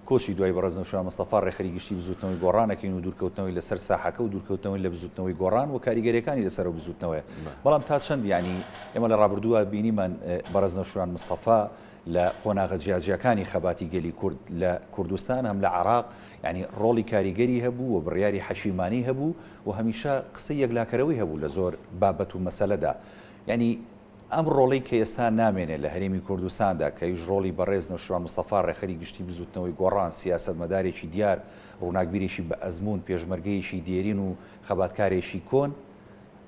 کۆچی دوای بەڕێز نەوشیروان مستەفا ڕێکخەری گشتی بزووتنەوەی گۆڕان ئەکەین و دوورکەوتنەوەی لەسەر ساحەکە و دوورکەوتنەوەی لە بزووتنەوەی گۆڕان و کاریگەریەکانی لەسەر ئەو بزووتنەوەیە بەڵام تا چەند یانی ئێمە لە ڕابردووە بینیمان بەڕێز نەوشیروان مستەفا لە قۆناغە جیاجیاکانی خەباتی گەلی کورد لە کوردستان هەم لە عێراق یانی ڕۆڵی کاریگەری هەبوو و بڕیاری حەشیمانی هەبوو و هەمیشە قسەی یەکلاکەرەوەی هەبوو لە زۆر بابەت و مەسەلەدا یانی ئەم ڕۆڵەی کە ئێستا نامێنێ لە هەرێمی کوردستاندا، کە ئەویش ڕۆڵی بەڕێز نەوشیروان مستەفا ڕێکخەری گشتی بزووتنەوەی گۆڕان، سیاسەتمەدارێکی دیار، ڕووناکبیرێکی بە ئەزموون، پێشمەرگەیەکی دێرین و خەباتکارێکی کۆن،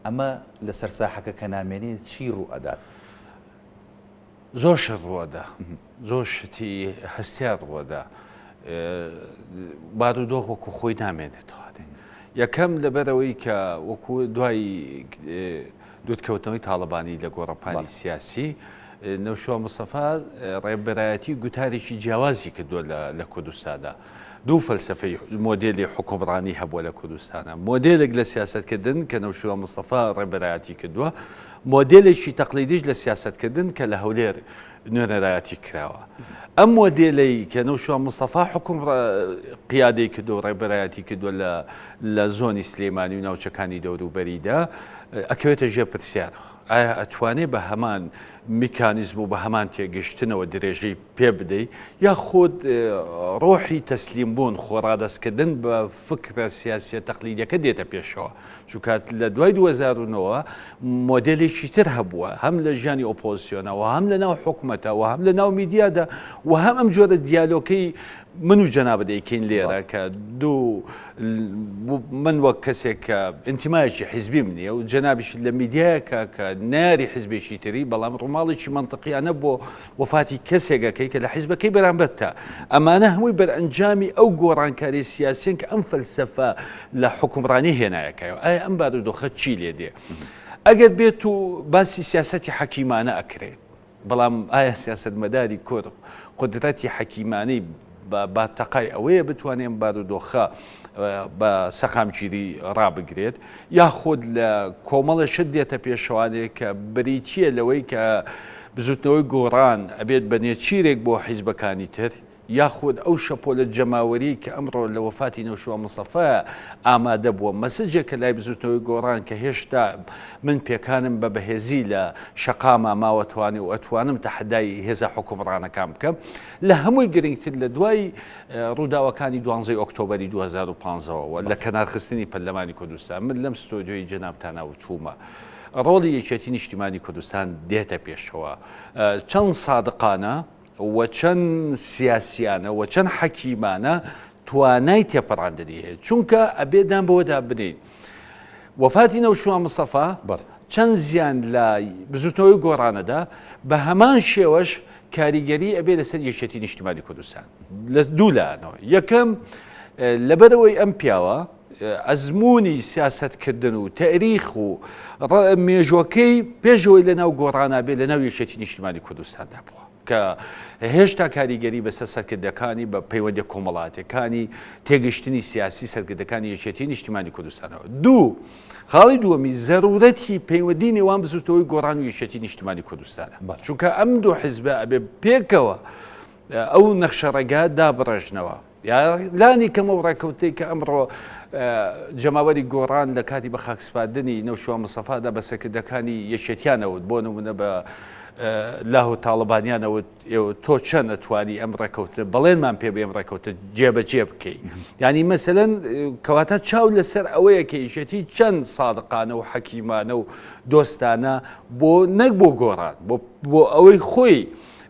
ئەمە لەسەر ساحەکە کە نامێنێ چی ڕوو ئەدات؟ زۆر شت ڕووەدا، زۆر شتی هەستیار ڕووەدا. بارودۆخ وەکو خۆی نامێنێتەوە. یەکەم لەبەرەوەی کە وەکو دوای دوورکەوتنەوەی تاڵەبانی لە گۆڕەپانی سیاسی، نەوشیروان مستەفا ڕێبەرایەتی گوتارێکی جیاوازی کردووە لە کوردستاندا. دوو فەلسەفەی مۆدێلی حوکمڕانی هەبووە لە کوردستانا. مۆدێلێک لە سیاسەتکردن کە نەوشیروان مستەفا ڕێبەرایەتی کردووە، مۆدێلێکی تەقلیدیش لە سیاسەتکردن کە لە هەولێر نوێنەرایەتی کراوە. ئەم مۆدێلەی کە نەوشیروان مستەفا حوکم قیادەی کردووە و ڕێبەرایەتی کردووە لە زۆنی سلێمانی و ناوچەکانی دەوروبەریدا ئەکەوێتە ژێر پرسیارەوە. ئایا ئەتوانێ بە هەمان میکانیزم و بە هەمان تێگەشتنەوە درێژەی پێ بدەی یاخود ڕۆحی تەسلیم بوون، خۆڕادەستکردن بە فکرە سیاسیە تەقلیدیەکە دێتە پێشەوە؟ چونکە لە دوای 2009 مۆدێلێکی تر هەبووە هەم لە ژیانی ئۆپۆزسیۆنەوە هەم لە ناو حکومەتەوە هەم لە ناو میدیادا و هەم ئەم جۆرە دیالۆکەی من و جەنابت دەیکەین لێرە کە دوو من وەک کەسێک کە ئینتیمایەکی حیزبیم نییە و جەنابیش لە میدیایەکە کە ناری حیزبێکی تری بەڵام ڕووماڵێکی مەنتقیانە بۆ وەفاتی کەسێک ئەکەی کە لە حیزبەکەی بەرامبەرتە. ئەمانە هەمووی بەرئەنجامی ئەو گۆڕانکاری سیاسیەن کە ئەم فەلسەفە لە حوکمڕانی هێنایەکایەوە. ئایا ئەم بارودۆخە چی لێ دێ؟ ئەگەر بێت و باسی سیاسەتی حەکیمانە ئەکرێت، بەڵام ئایا سیاسەتمەداری کورد قودرەتی حەکیمانەی بە تەقای ئەوەیە بتوانێت ئەم بارودۆخە بە سەقامگیری ڕابگرێت یاخود لە کۆمەڵە شت دێتە پێشەوانێک کە بریتییە لەوەی کە بزوتنەوەی گۆڕان ئەبێت بە نێچیرێک بۆ حیزبەکانی تر یاخود ئەو شەپۆلە جەماوەریەی کە ئەمڕۆ لە وەفاتی نەوشیروان مستەفا ئامادە بووە مەسجێکە لای بزوتنەوەی گۆڕان کە هێشتا من پێکانم بە بەهێزی لە شەقاما ماوەتوانێ و ئەتوانم تەحەدای هێزە حوکمڕانەکان بکەم لە هەمووی گرنگتر لە دوای ڕووداوەکانی دوانزەی ئۆکتۆبەری 2015 وە لە کەنارخستنی پەرلەمانی کوردستان من لەم ستۆدیۆی جەنابتانا وتوومە ڕۆڵی یەکێتی نیشتیمانی کوردستان دێتە پێشەوە چەند سادقانە و چەند سیاسیانە و چەند حەکیمانە توانای تێپەڕاندنی هەیە چونکە ئەبێ دان بەوەدا بنین وەفاتی نەوشیروان مستەفا چەند زیان لە بزوتنەوەی گۆڕانەدا بە هەمان شێوەش کاریگەری ئەبێ لەسەر یەکێتی نیشتیمانی کوردستان لە دوو لایەنەوە یەکەم لەبەرەوەی ئەم پیاوە ئەزمموی سیاستکردن و تاریخ و مێژوەکەی پێشەوەی لە ناو گۆڕانە بێ لە ناو یەکێتی نیشتیمانی کوردستاندا بووە کە هێشتا کاریگەری بەسەر سەرکردەکانی بە پەیوەندیە کۆمەڵاتیەکانی تێگەشتنی سیاسی سەرکردەکانی یەکێتی نیشتیمانی کوردستانەوە. دوو، خاڵی دووەمی زەرورەتی پەیوەندی نێوان بزوتنەوەی گۆڕان و یەکێتی نیشتیمانی کوردستانە. چونکە ئەم دوو حزبە ئەبێ پێکەوە ئەو نەخشە ڕێگا دابڕێژنەوە. یا لانی کەم ئەو ڕێکەوتەی کە ئەمڕۆ جەماوەری گۆڕان لە کاتی بە خاکسپاردنی نەوشیروان مستەفادا بە سەرکردەکانی یەکێتیانەوت بۆ نمونە بە لاهو تاڵەبانیانەوت تۆ چەند ئەتوانی ئەم ڕێکەوتنە بەڵێنمان پێ بێم ڕێکەوتە جێبەجێ بکەی ینی مەسەلەن کەواتە چاو لەسەر ئەوەیە کە یەکێتی چەند سادقانە و حەکیمانە و دۆستانە بۆ نەک بۆ گۆڕان بۆ ئەوەی خۆی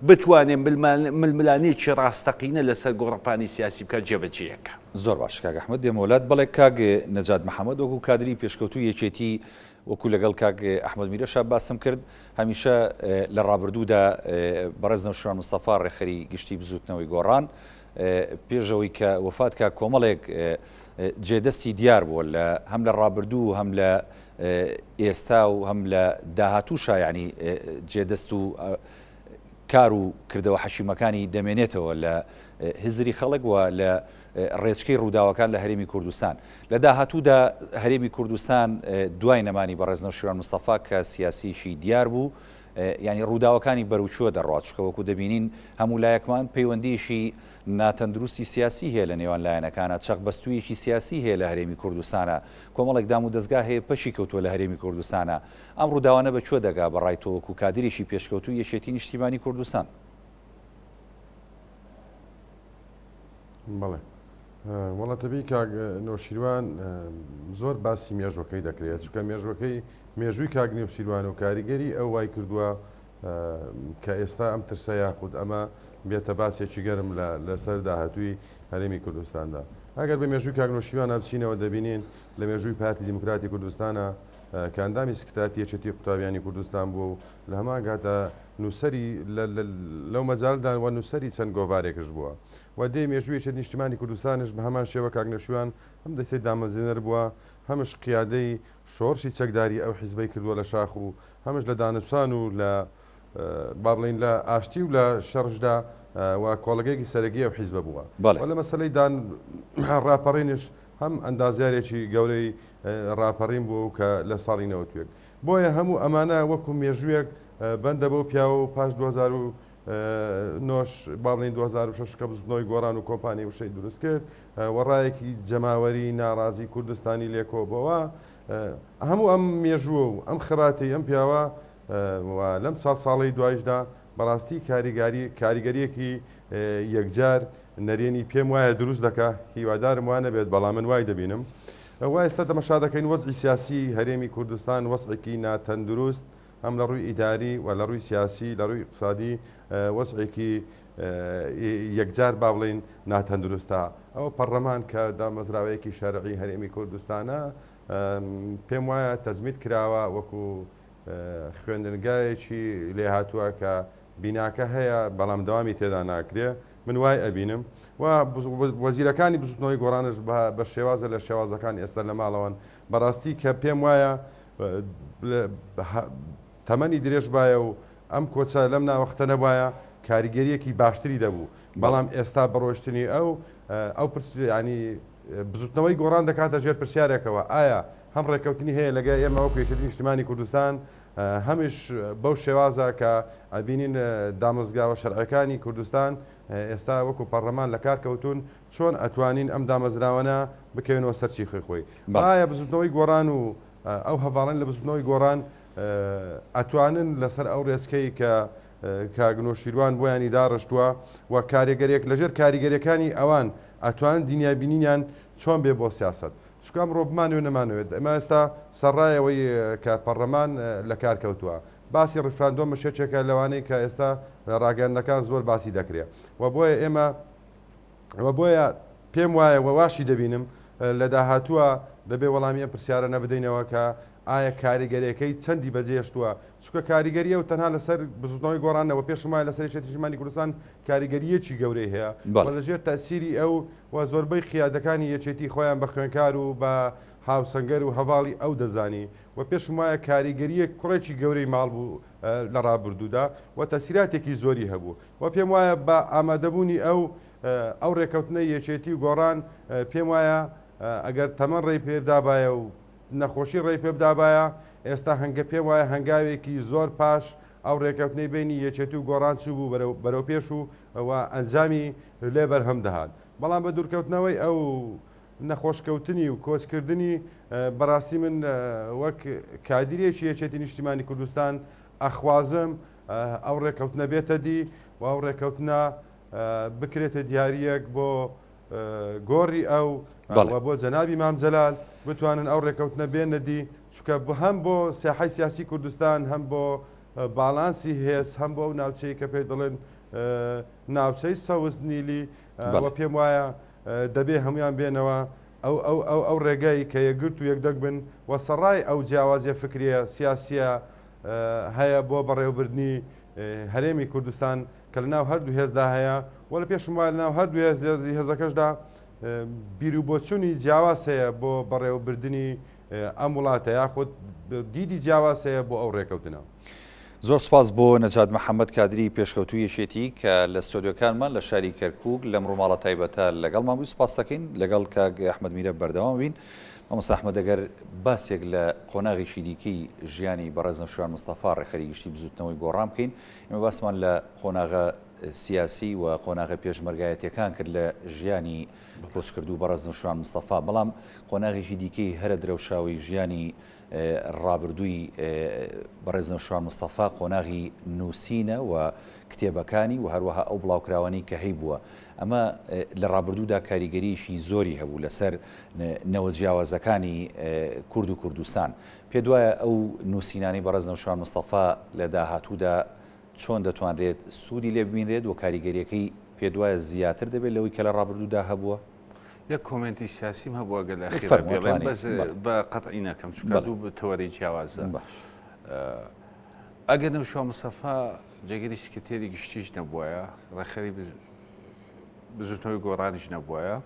بتوانێت ململانێکی ڕاستەقینە لەسەر گۆڕەپانی سیاسی بکات جێبەجێیەکە. زۆر باش کاک ئەحمەد دێمەوە لات. بەڵێ کاک نەجات محەمەد وەکو کادری پێشکەوتووی یەکێتی وەکو لەگەڵ کاک ئەحمەد میرەشا باسم کرد هەمیشە لە ڕابردوودا بەڕێز نەوشیروان مستەفا ڕێکخەری گشتی بزووتنەوەی گۆڕان پێش ئەوەی کە وەفات کا کۆمەڵێک جێدەستی دیار بووە لە هەم لە ڕابردوو هەم لە ئێستا و هەم لە داهاتووشا یعنی جێدەست و کار و کردەوە حەشیمەکانی دەمێنێتەوە لە هزری خەڵک و لە ڕێچکەی ڕووداوەکان لە هەرێمی کوردستان. لە داهاتوودا هەرێمی کوردستان دوای نەمانی بەڕێز نەوشیروان مستەفا کە سیاسییەکی دیار بوو، یانی ڕووداوەکانی بەرەو کوێ دەڕوات؟ چونکە وەکو دەبینین هەموو لایەکمان پەیوەندییەکی ناتەندروستی سیاسی هەیە لە نێوان لایەنەکانا، چەقبەستوویەکی سیاسی هەیە لە هەرێمی کوردستانا، کۆمەڵێک دامودەزگا هەیە پەکی کەوتووە لە هەرێمی کوردستانا. ئەم ڕووداوانە بە کوێ دەگا بە ڕای تۆ وەکو کادرێکی پێشکەوتووی یەکێتی نیشتیمانی کوردستان؟ بەڵێ وەڵا تەبی کاک نەوشیروان زۆر باسی مێژوەکەی دەکرێت چونکە مێژوەکەی مێژووی کاک نەوشیروان و کاریگەری ئەو وای کردووە کە ئێستا ئەم ترسە یاخود ئەمە بێتە باسێکی گەرم لەسەر داهاتووی هەرێمی کوردستاندا ئەگەر بە مێژووی کاک نەوشیروانە بچینەوە دەبینین لە مێژووی پارتی دیموکراتی کوردستانە. کە ئەندامی سکرتاریەتی یەکێتی قوتابیانی کوردستان بووە و لە هەمان کاتدا نووسەری لەو مەجالدا و نووسەری چەند گۆڤارێکش بووە و دێی مێژووی یەکێتی نیشتیمانی کوردستانش بە هەمان شێوە کاک نەوشیروان هەم دەستەی دامەزرێنەر بووە هەمش قیادەی شۆڕشی چەکداری ئەو حیزبەی کردووە لە شاخ و هەمش لە دانوسان و لە با بڵێین لە ئاشتی و لە شەڕشدا و کۆڵەگەیەکی سەرەکی ئەو حیزبە بووە. بەڵێ. و لە مەسەلەی دان ڕاپەڕینش هەم ئەندازیارێکی گەورەی ڕاپەڕین بووە و کە لە ساڵی 91. بۆیە هەموو ئەمانە وەکو مێژوویەک بەندە بەو پیاوە و پاش 2009 با بڵێین 2006 کە بزوتنەوەی گۆڕان و کۆمپانیای وشەی دروست کرد و ڕایەکی جەماوەری ناڕازی کوردستانی لێکۆبەوە هەموو ئەم مێژووە و ئەم خەباتەی ئەم پیاوە و لەم چا ساڵەی دوایشدا بەڕاستی کاریگاری کاریگەریەکی یەکجار نەرێنی پێم وایە دروست دەکا هیوادارم وا نەبێت بەڵام من وای دەبینم وا ئێستا تەمەشا دەکەین وەزعی سیاسی هەرێمی کوردستان وەزعێکی ناتەندروست هەم لە ڕووی ئیداری و لە ڕووی سیاسی لە ڕووی ئیقتسادی وەزعێکی یەکجار با بڵێین ناتەندروستە ئەوە پەڕلەمان کە دامەزراوەیەکی شەرعی هەرێمی کوردستانە پێم وایە تەزمید کراوە وەکو خوێندنگایەکی لێهاتووە کە بیناکە هەیە بەڵام دەوامی تێدا ناکرێ من وای ئەبینم و وەزیرەکانی بزوتنەوەی گۆڕانش بە شێوازە لە شێوازەکان ئێستا لە ماڵەوەن بەڕاستی کە پێم وایە تەمەنی درێژ بایە و ئەم کۆچە لەم ناوەختە نەبایە کاریگەریەکی باشتری دەبوو بەڵام ئێستا بەڕۆشتنی ئەو ئەو پرسیانی بزوتنەوەی گۆڕان دەکاتە ژێر پرسیارێکەوە ئایا هەم ڕێککەوتنی هەیە لەگە ئێمە وەکو یەکێتی نیشتیمانی کوردستان هەمیش بەو شێوازە کە ئەبینین دامەزراوە شەرعەکانی کوردستان ئێستا وەکو پەڕلەمان لە کار کەوتون چۆن ئەتوانین ئەم دامەزراوانە بکەوێنەوە سەر چیخی خۆی ئایا بزوتنەوەی گۆڕان و ئەو هەڤاڵان لە بزوتنەوەی گۆڕان ئەتوانن لەسەر ئەو ڕێچکەی کە کاک نۆشیروان بۆیانی داڕشتووە و کارێگەرێک لەژێر کاریگەریەکانی ئەوان ئەتوان دنیابینینیان چۆن بێ بۆ سیاست چونکە ئەمڕۆ بمانەوێت نەمانەوێت ئێمە ئێستا سەرڕای ئەوەی کە پەڕلەمان لە کار کەوتووە باسی ڕیفراندۆمش یەکێکە لەوانەی کە ئێستا لە ڕاگەیاندنەکان زۆر باسی دەکرێ و بۆیە ئێمە و بۆیە پێم وایە و واشی دەبینم لە داهاتووە دەبێ وەڵامی ئەم پرسیارە نەبدەینەوە کە ئایا کاریگەریەکەی چەندی بەجێهێشتووە چونکە کاریگەری ئەو تەنها لەسەر بزوتنەوەی گۆڕان نەوە پێشم وایە لەسەر یەکێتی نیشتمانی کوردستان کاریگەرییەکی گەورەی هەیە و لەژێر تەئسیری ئەو و زۆربەی قیادەکانی یەکێتی خۆیان بە خوێنکار و بە هاوسەنگەر و هەڤاڵی ئەو دەزانی و پێشم وایە کاریگەرییەک کوڕێکی گەورەی ماڵ بوو لە ڕابردوودا و تەسیراتێکی زۆری هەبوو و پێم وایە بە ئامادەبوونی ئەو ئەو ڕێکەوتنەی یەکێتی و گۆڕان پێم وایە ئەگەر تەمەن ڕێی پێدابایە و نەخۆشی ڕێی پێبدابایە ئێستا هەنگە پێم وایە هەنگاوێکی زۆر پاش ئەو ڕێکەوتنەی بەینی یەکێتی و گۆڕان چووبوو بەرەو بەرەو پێش و و ئەنجامی لێ بەرهەم دەهات بەڵام بە دوورکەوتنەوەی ئەو نەخۆشکەوتنی و کۆچکردنی بەڕاستی من وەک کادیرێکی یەکێتی نیشتیمانی کوردستان ئەخوازم ئەو ڕێکەوتنە بێتە دی و ئەو ڕێکەوتنە بکرێتە دیاریەک بۆ گۆڕی ئەو و بۆ جەنابی مام جەلال بتوانن ئەو ڕێکەوتنە بێنە دی چونکە هەم بۆ ساحەی سیاسی کوردستان هەم بۆ باڵانسی هێز هەم بۆ ئەو ناوچەی کە پێی دەڵێن ناوچەی سەوز نیلی و پێم وایە دەبێ هەمویان بێنەوە ئەو ئەو ئەو ئەو ڕێگای کە یەکگرت و یەکدەنگ بن و سەڕای ئەو جیاوازیە فکریە سیاسیە هەیە بۆ بەڕێوەبردنی هەرێمی کوردستان کە لە ناو هەردوو هێزدا هەیە و لە پێشم وایە لە ناو هەردوو هێزەکەشدا بیروبۆچوونی جیاواز هەیە بۆ بەڕێوەبردنی ئەم وڵاتە یاخود دیدی جیاواز هەیە بۆ ئەو ڕێکەوتنە. زۆر سپاس بۆ نەجات محەممەد کادری پێشکەوتووی یەکێتی کە لە ستۆدیۆکانمان لە شاری کەرکووک لەم ڕووماڵە تایبەتە لەگەڵمان بووی سپاس دەکەین لەگەڵ کاک ئەحمەد میرە بەردەوام بین مامۆستا ئەحمەد ئەگەر باسێک لە قۆناغێکی دیکەی ژیانی بەڕێز نەوشیروان مستەفا ڕێکخەری گشتی بزووتنەوەی گۆڕان بکەین ئێمە باسمان لە قۆناغە سیاسی و قۆناغە پێشمەرگایەتیەکان کرد لە ژیانی کۆچکردوو بەڕێز نەوشیروان مستەفا، بەڵام قۆناغێکی دیکەی هەرە درەوشاوەی ژیانی ڕابردووی بەڕێز نەوشیروان مستەفا قۆناغی نووسینە و کتێبەکانی و هەروەها ئەو بڵاوکراوانەی کە هەیبووە. ئەمە لە ڕابردوودا کاریگەریی زۆری هەبوو لەسەر نەوە جیاوازەکانی کورد و کوردستان. پێت وایە ئەو نووسینانەی بەڕێز نەوشیروان مستەفا لە داهاتوودا چۆن دەتوانرێت سوودی لێ ببینرێت و کاریگەرییەکەی پێت وایە زیاتر دەبێت لەوەی کە لە ڕابردوودا هەبووە؟ یەک comment ی سیاسیم هەبوو ئەگەر لە ئەخیرا بێڵێم بەس بە قەتعی نەکەم چونکە دوو تەوەرەی جیاوازە. ئەگەر نەوشیروان مستەفا جێگری سکرتێری گشتیش نەبوایە، ڕێکخەری بزوتنەوەی گۆڕانیش نەبوایە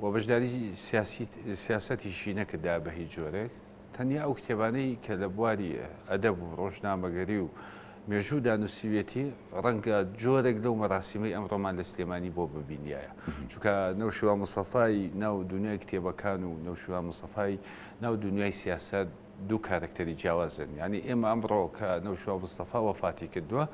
و بەشداری سیاسی سیاسەتیشی نەکردایە بە هیچ جۆرێک، تەنیا ئەو کتێبانەی کە لە بواری ئەدەب و ڕۆژنامەگەری و مێژوودا نووسیویەتی، ڕەنگە جۆرێک لەو مەراسیمەی ئەمڕۆمان لە سلێمانی بۆ ببینیایە. چونکە نەوشیروان مستەفای ناو دونیای کتێبەکان و نەوشیروان مستەفای ناو دونیای سیاسەت دوو کارەکتەری جیاوازن. یانی ئێمە ئەمڕۆ کە نەوشیروان مستەفا وەفاتی کردووە،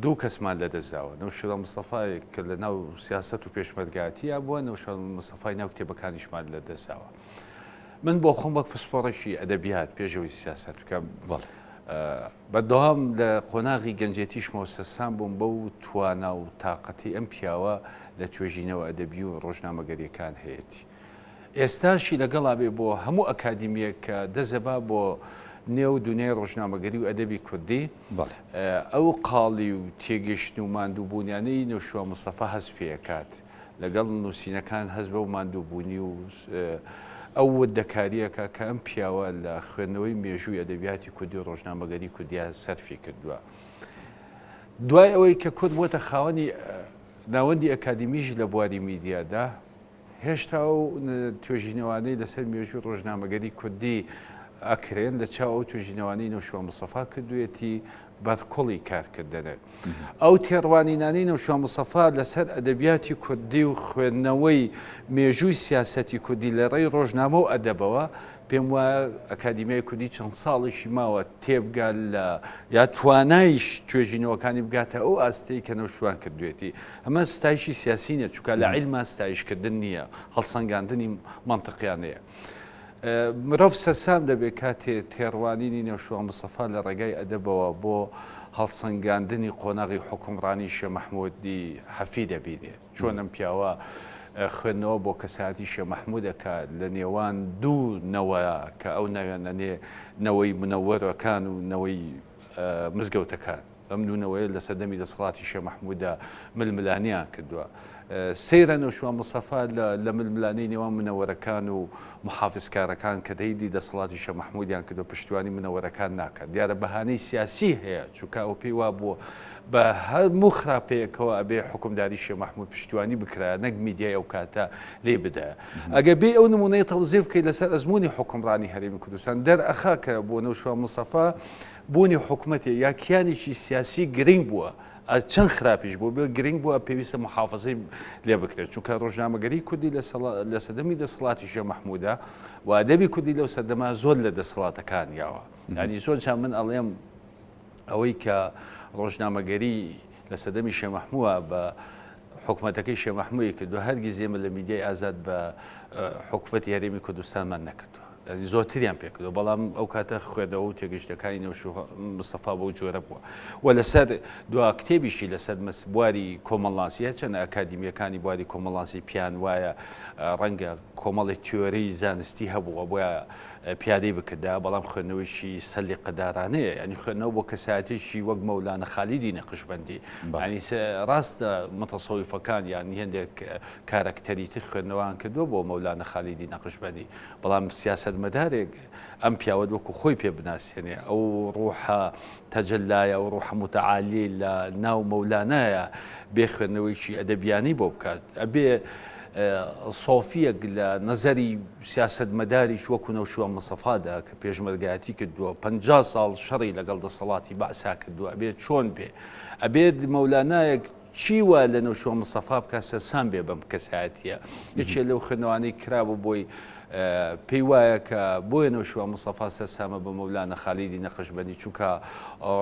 دوو کەسمان لەدەستداوە، نەوشیروان مستەفایەک کە لە ناو سیاسەت و پێشمەرگایەتییا بووە، نەوشیروان مستەفای ناو کتێبەکانیشمان لەدەستداوە. من بۆ خۆم وەک پسپۆڕێکی ئەدەبیات پێش ئەوەی سیاسەت بکەم، بەردەوام لە قۆناغی گەنجێتیشمەوە سەرسام بووم بەو توانا و تاقەتی ئەم پیاوە لە توێژینەوە ئەدەبی و ڕۆژنامەگەرییەکان هەیەتی. ئێستاشی لەگەڵا بێ بۆ هەموو ئەکادیمییەک کە دەزەبا بۆ نێو دونیای ڕۆژنامەگەری و ئەدەبی کوردی، ئەو قاڵی و تێگەشتن و ماندووبوونیانەی نەوشیروان مستەفا هەست پێ ئەکات، لەگەڵ نووسینەکان هەست بەو ماندووبوونی و ئەو وردەکارییەکە کە ئەم پیاوە لە خوێندنەوەی مێژووی ئەدەبیاتی کوردی و ڕۆژنامەگەری کوردیا سەرفی کردووە. دوای ئەوەی کە کورد بووەتە خاوەنی ناوەندی ئەکادیمیش لە بواری میدیادا، هێشتا ئەو توێژینەوانەی لەسەر مێژووی ڕۆژنامەگەری کوردی ئەکرێن لە چاو ئەو توێژینەوانەی نەوشیروان مستەفا کردوویەتی بەرکوڵی کارکردنن. ئەو تێڕوانینانەی نەوشیروان مستەفا لەسەر ئەدەبیاتی کوردی و خوێندنەوەی مێژووی سیاسەتی کوردی لە ڕێی ڕۆژنامە و ئەدەبەوە پێم وایە ئەکادیمیای کوردی چەند ساڵێکی ماوە تێبگا لە یا توانایش توێژینەوەکانی بگاتە ئەو ئاستەی کە نەوشیروان کردوێتی. ئەمە ستایشی سیاسی نیە چونکە لە عیلما ستایشکردن نییە، هەڵسەنگاندنی مەنتقیانەیە. مرۆڤ سەرسام دەبێت کاتێ تێڕوانینی نەوشیروان مستەفا لە ڕێگای ئەدەبەوە بۆ هەڵسەنگاندنی قۆناغی حوکمڕانی شێ مەحمودی حەفی دەبینێت. چۆن ئەم پیاوە خوێندنەوە بۆ کەسایەتی شێ مەحمود ئەکات لە نێوان دوو نەوە کە ئەو ناویان ئەنێ نەوەی منەوەرەکان و نەوەی مزگەوتەکان. ئەم دوو نەوەیە لە سەردەمی دەسەڵاتی شێ مەحمووددا ململانێیان کردووە. سەیرە نەوشیروان مستەفا لە ململانێی نێوان منەوەرەکان و محافزکارەکان کە تەیدی دەسەڵاتی شێ مەحموودیان کردووە پشتیوانی منەوەرەکان ناکات. دیارە بەهانەی سیاسی هەیە چونکە ئەو پێی وابووە بە هەموو خراپەیەکەوە ئەبێ حوکمداری شێ مەحموود پشتیوانی بکرایە نەک میدیای ئەو کاتە لێی بدایە. ئەگەر بێی ئەو نموونەیە تەوزیف بکەی لەسەر ئەزموونی حوکمڕانی هەرێمی کوردستان دەرئەخا کە بۆ نەوشیروان مستەفا بوونی حکومەتێ یا کیانێکی سیاسی گرنگ بووە، چەند خراپیش بوو بێ گرنگ بووە، پێویستە محافزەی لێ بکرێت، چونکە ڕۆژنامەگەری کوردی لە سەردەمی دەسەڵاتی شێخ مەحموودە و ئەدەبی کوردی لەو سەردەمە زۆر لە دەسەڵاتەکان یاوە. یعنی زۆر جار من ئەڵێم ئەوەی کە ڕۆژنامەگەری لە سەردەمی شێخ مەحمووە بە حکومەتەکەی شێخ مەحموودی کردووە، هەرگیز ئێمە لە میدیای ئازاد بە حکومەتی هەرێمی کوردستانمان نەکردووە. زۆرتریان پێکردووە، بەڵام ئەو کاتە خوێندنەوە و تێگەیشتنەکانی نەوشیروان مستەفا بەو جۆرە بووە و لەسەر دوا کتێبیشی لەسەر بواری کۆمەڵناسی، هەرچەندە ئەکادیمییەکانی بواری کۆمەڵناسی پێیان وایە ڕەنگە کۆمەڵێک تیۆری زانستی هەبووە بۆیە پیادەی بکردا، بەڵام خوێندنەوەیشی سەلیقەدارانەیە، یانی خوێندنەوە بۆ کەسایەتێکی وەک مەولانا خالیدی نەقشبەندی، یانی ڕاستە متەسەویفەکان یان هێندێک کارەکتەری تر خوێندنەوەیان کردووە بۆ مەولانا خالیدی نەقشبەندی، بەڵام سیاسەتمەدارێک ئەم پیاوەت وەکو خۆی پێ بناسێنێ، ئەو ڕوحە تەجەلایە، ئەو ڕوحە موتەعالیەی لە ناو مەولانایە بێ خوێندنەوەیەکی ئەدەبیانەی بۆ بکات، ئەبێ سۆفیەک لە نەزەری سیاسەتمەداریش وەکو نەوشیروان مستەفادا کە پێشمەرگایەتی کردووە، 50 ساڵ شەڕی لەگەڵ دەسەڵاتی بەعسا کردووە، ئەبێ چۆن بێ؟ ئەبێت مەولانایەک چی وا لە نەوشیروان مستەفا بکات سەرسام بێ بەم کەسایەتییە؟ یەکێ لەو خوێندنەوانەی کرابوو بۆی پێی وایە کە بۆیە نەوشیروان مستەفا سەرسامە بە مەولانا خالیدی نەقشبەندی چونکە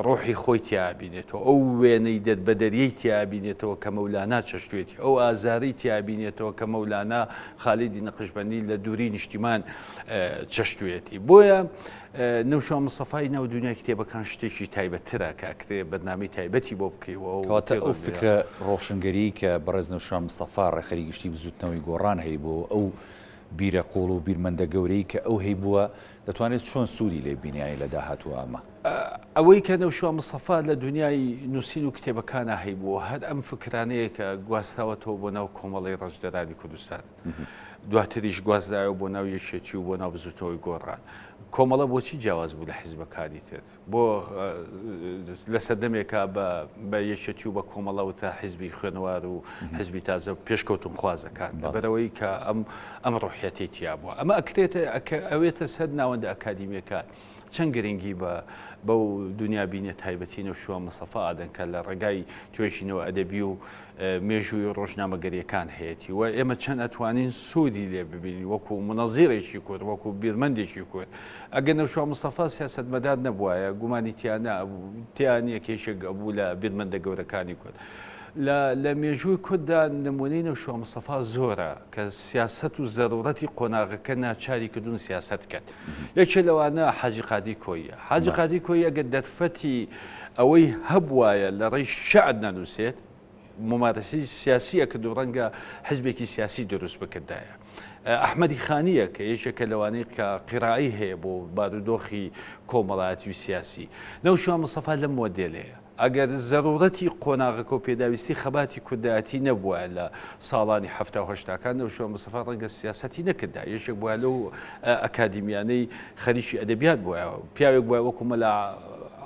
ڕۆحی خۆی تیا بینێتەوە، ئەو وێنەی دەربەدەریەی تیا بینێتەوە کە مەولانا چەشتوێتی، ئەو ئازارەی تیا بینێتەوە کە مەولانا خالیدی نەقشبەندی لە دووری نیشتیمان چەشتوێتی. بۆیە نەوشیروان مستەفای ناو دونیای کتێبەکان شتێکی تایبەتترە کە ئەکرێ بەرنامەی تایبەتی بۆ بکەی و ئەو کەواتە ئەو فکرە ڕۆشنگەریی کە بەڕێز نەوشیروان مستەفا ڕێکخەری گشتی بزووتنەوەی گۆڕان هەیبوو و ئەو بیرە قوڵ و بیرمەندە گەورەی کە ئەو هەیبووە دەتوانێت چۆن سوودی لێ بینێ یانی لە داهاتوو ئەمە؟ ئەوەی کە نەوشیروان مستەفا لە دونیای نووسین و کتێبەکانا هەیبووە هەر ئەم فکرانەیە کە گواستراوەتەوە بۆ ناو کۆمەڵەی ڕەنجدەرانی کوردستان. دواتریش گوازرایەوە بۆ ناو یەکێتی و بۆ ناو بزوتنەوەی گۆڕان. کۆمەڵە بۆچی جیاواز بوو لە حیزبەکانی تر؟ بۆ لە سەردەمێکا بە یەکێتی و بە کۆمەڵە وترا حیزبی خوێنەوار و حیزبی تازە پێشکەوتنخوازەکان لەبەرئەوەی کە ئەم ئەم ڕۆحیەتەی تیا بووە. ئەمە ئەکرێتە ئەوێتە سەر ناوەندە ئەکادیمیەکان. چەند گرنگی بە بەو دونیابینیە تایبەتی نەوشیروان مستەفا ئەدەن کە لە ڕێگای توێژینەوە ئەدەبی و مێژووی و ڕۆژنامەگەریەکان هەیەتی و ئێمە چەند ئەتوانین سوودی لێ ببینین وەکو منەزیرێکی کورد وەکو بیرمەندێکی کورد ئەگەر نەوشیروان مستەفا سیاسەتمەدار نەبوایە گومانی تیا تیا نییە کە یەکێک ئەبوو لە بیرمەندە گەورەکانی کورد. لە لە مێژووی کورددا نمونەی نەوشیروان مستەفا زۆرە کە سیاسەت و زەرورەتی قۆناغەکە ناچاری کردوون سیاسەت کەن. یەکێ لەوانە حاجی قادری کۆییە. حاجی قادری کۆیی ئەگەر دەرفەتی ئەوەی هەبوایە لە ڕێی شعر نەنووسێت، مومارەسەی سیاسی ئەکرد و ڕەنگە حزبێکی سیاسی دروست بکردایە. ئەحمەدی خانییە کە یەکێکە لەوانەی کە قیرائەی هەیە بۆ بارودۆخی کۆمەڵایەتی و سیاسی. نەوشیروان مستەفا لەم مۆدێلەیە. ئەگەر زەروورەتی قۆناغەکە و پێداویستی خەباتی کوردایەتی نەبوایە لە ساڵانی حەفتا و هەشتاکان، نەوشیروان مستەفا ڕەنگە سیاسەتی نەکردایە، یەکێک بوایە لەو ئەکادیمیانەی خەریکی ئەدەبیات بوایە، پیاوێک بوایە وەکو مەلا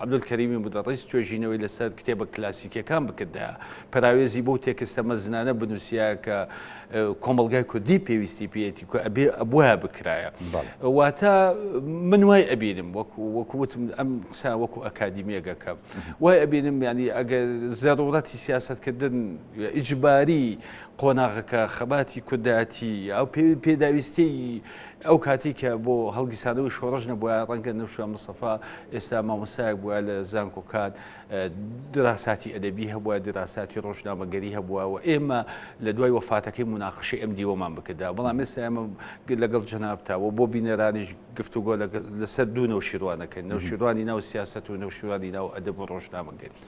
عەبدولکەریمی مودەڕیس توێژینەوەی لەسەر کتێبە کلاسیکیەکان بکردایە، پەراوێزی بەو تێکستە مەزنانە بنووسیایە کە کۆمەڵگای کوردی پێویستی پێیەتی کە ئەبێ ئەبوایە بکرایە. واتە من وای ئەبینم وەکو وەکو وتم ئەم قسە وەکو ئەکادیمیەگەکەم وای ئەبینم یانی ئەگەر زەرورەتی سیاسەتکردن ئیجباری قۆناغەکە خەباتی کوردایەتی ئەو پێداویستی ئەو کاتی کە بۆ هەڵگیسانەوەی شۆڕش نەبووە ڕەنگە نەوشیروان مستەفا ئێستا مامۆستایەک بووە لە زانکۆکان دراساتی ئەدەبی هەبووە دراساتی ڕۆژنامەگەری هەبووە و ئێمە لە دوای وەفاتەکەی موناقشەی ئەم دیوەمان بکردا بەڵام ئێستا ئێمە لەگەڵ جەنابتا و بۆ بینەرانیش گفتوگۆ لەسەر دوو نەوشیروانەکەین نەوشیروانی ناو سیاسەت و نەوشیروانی ناو ئەدەب و ڕۆژنامەگەری.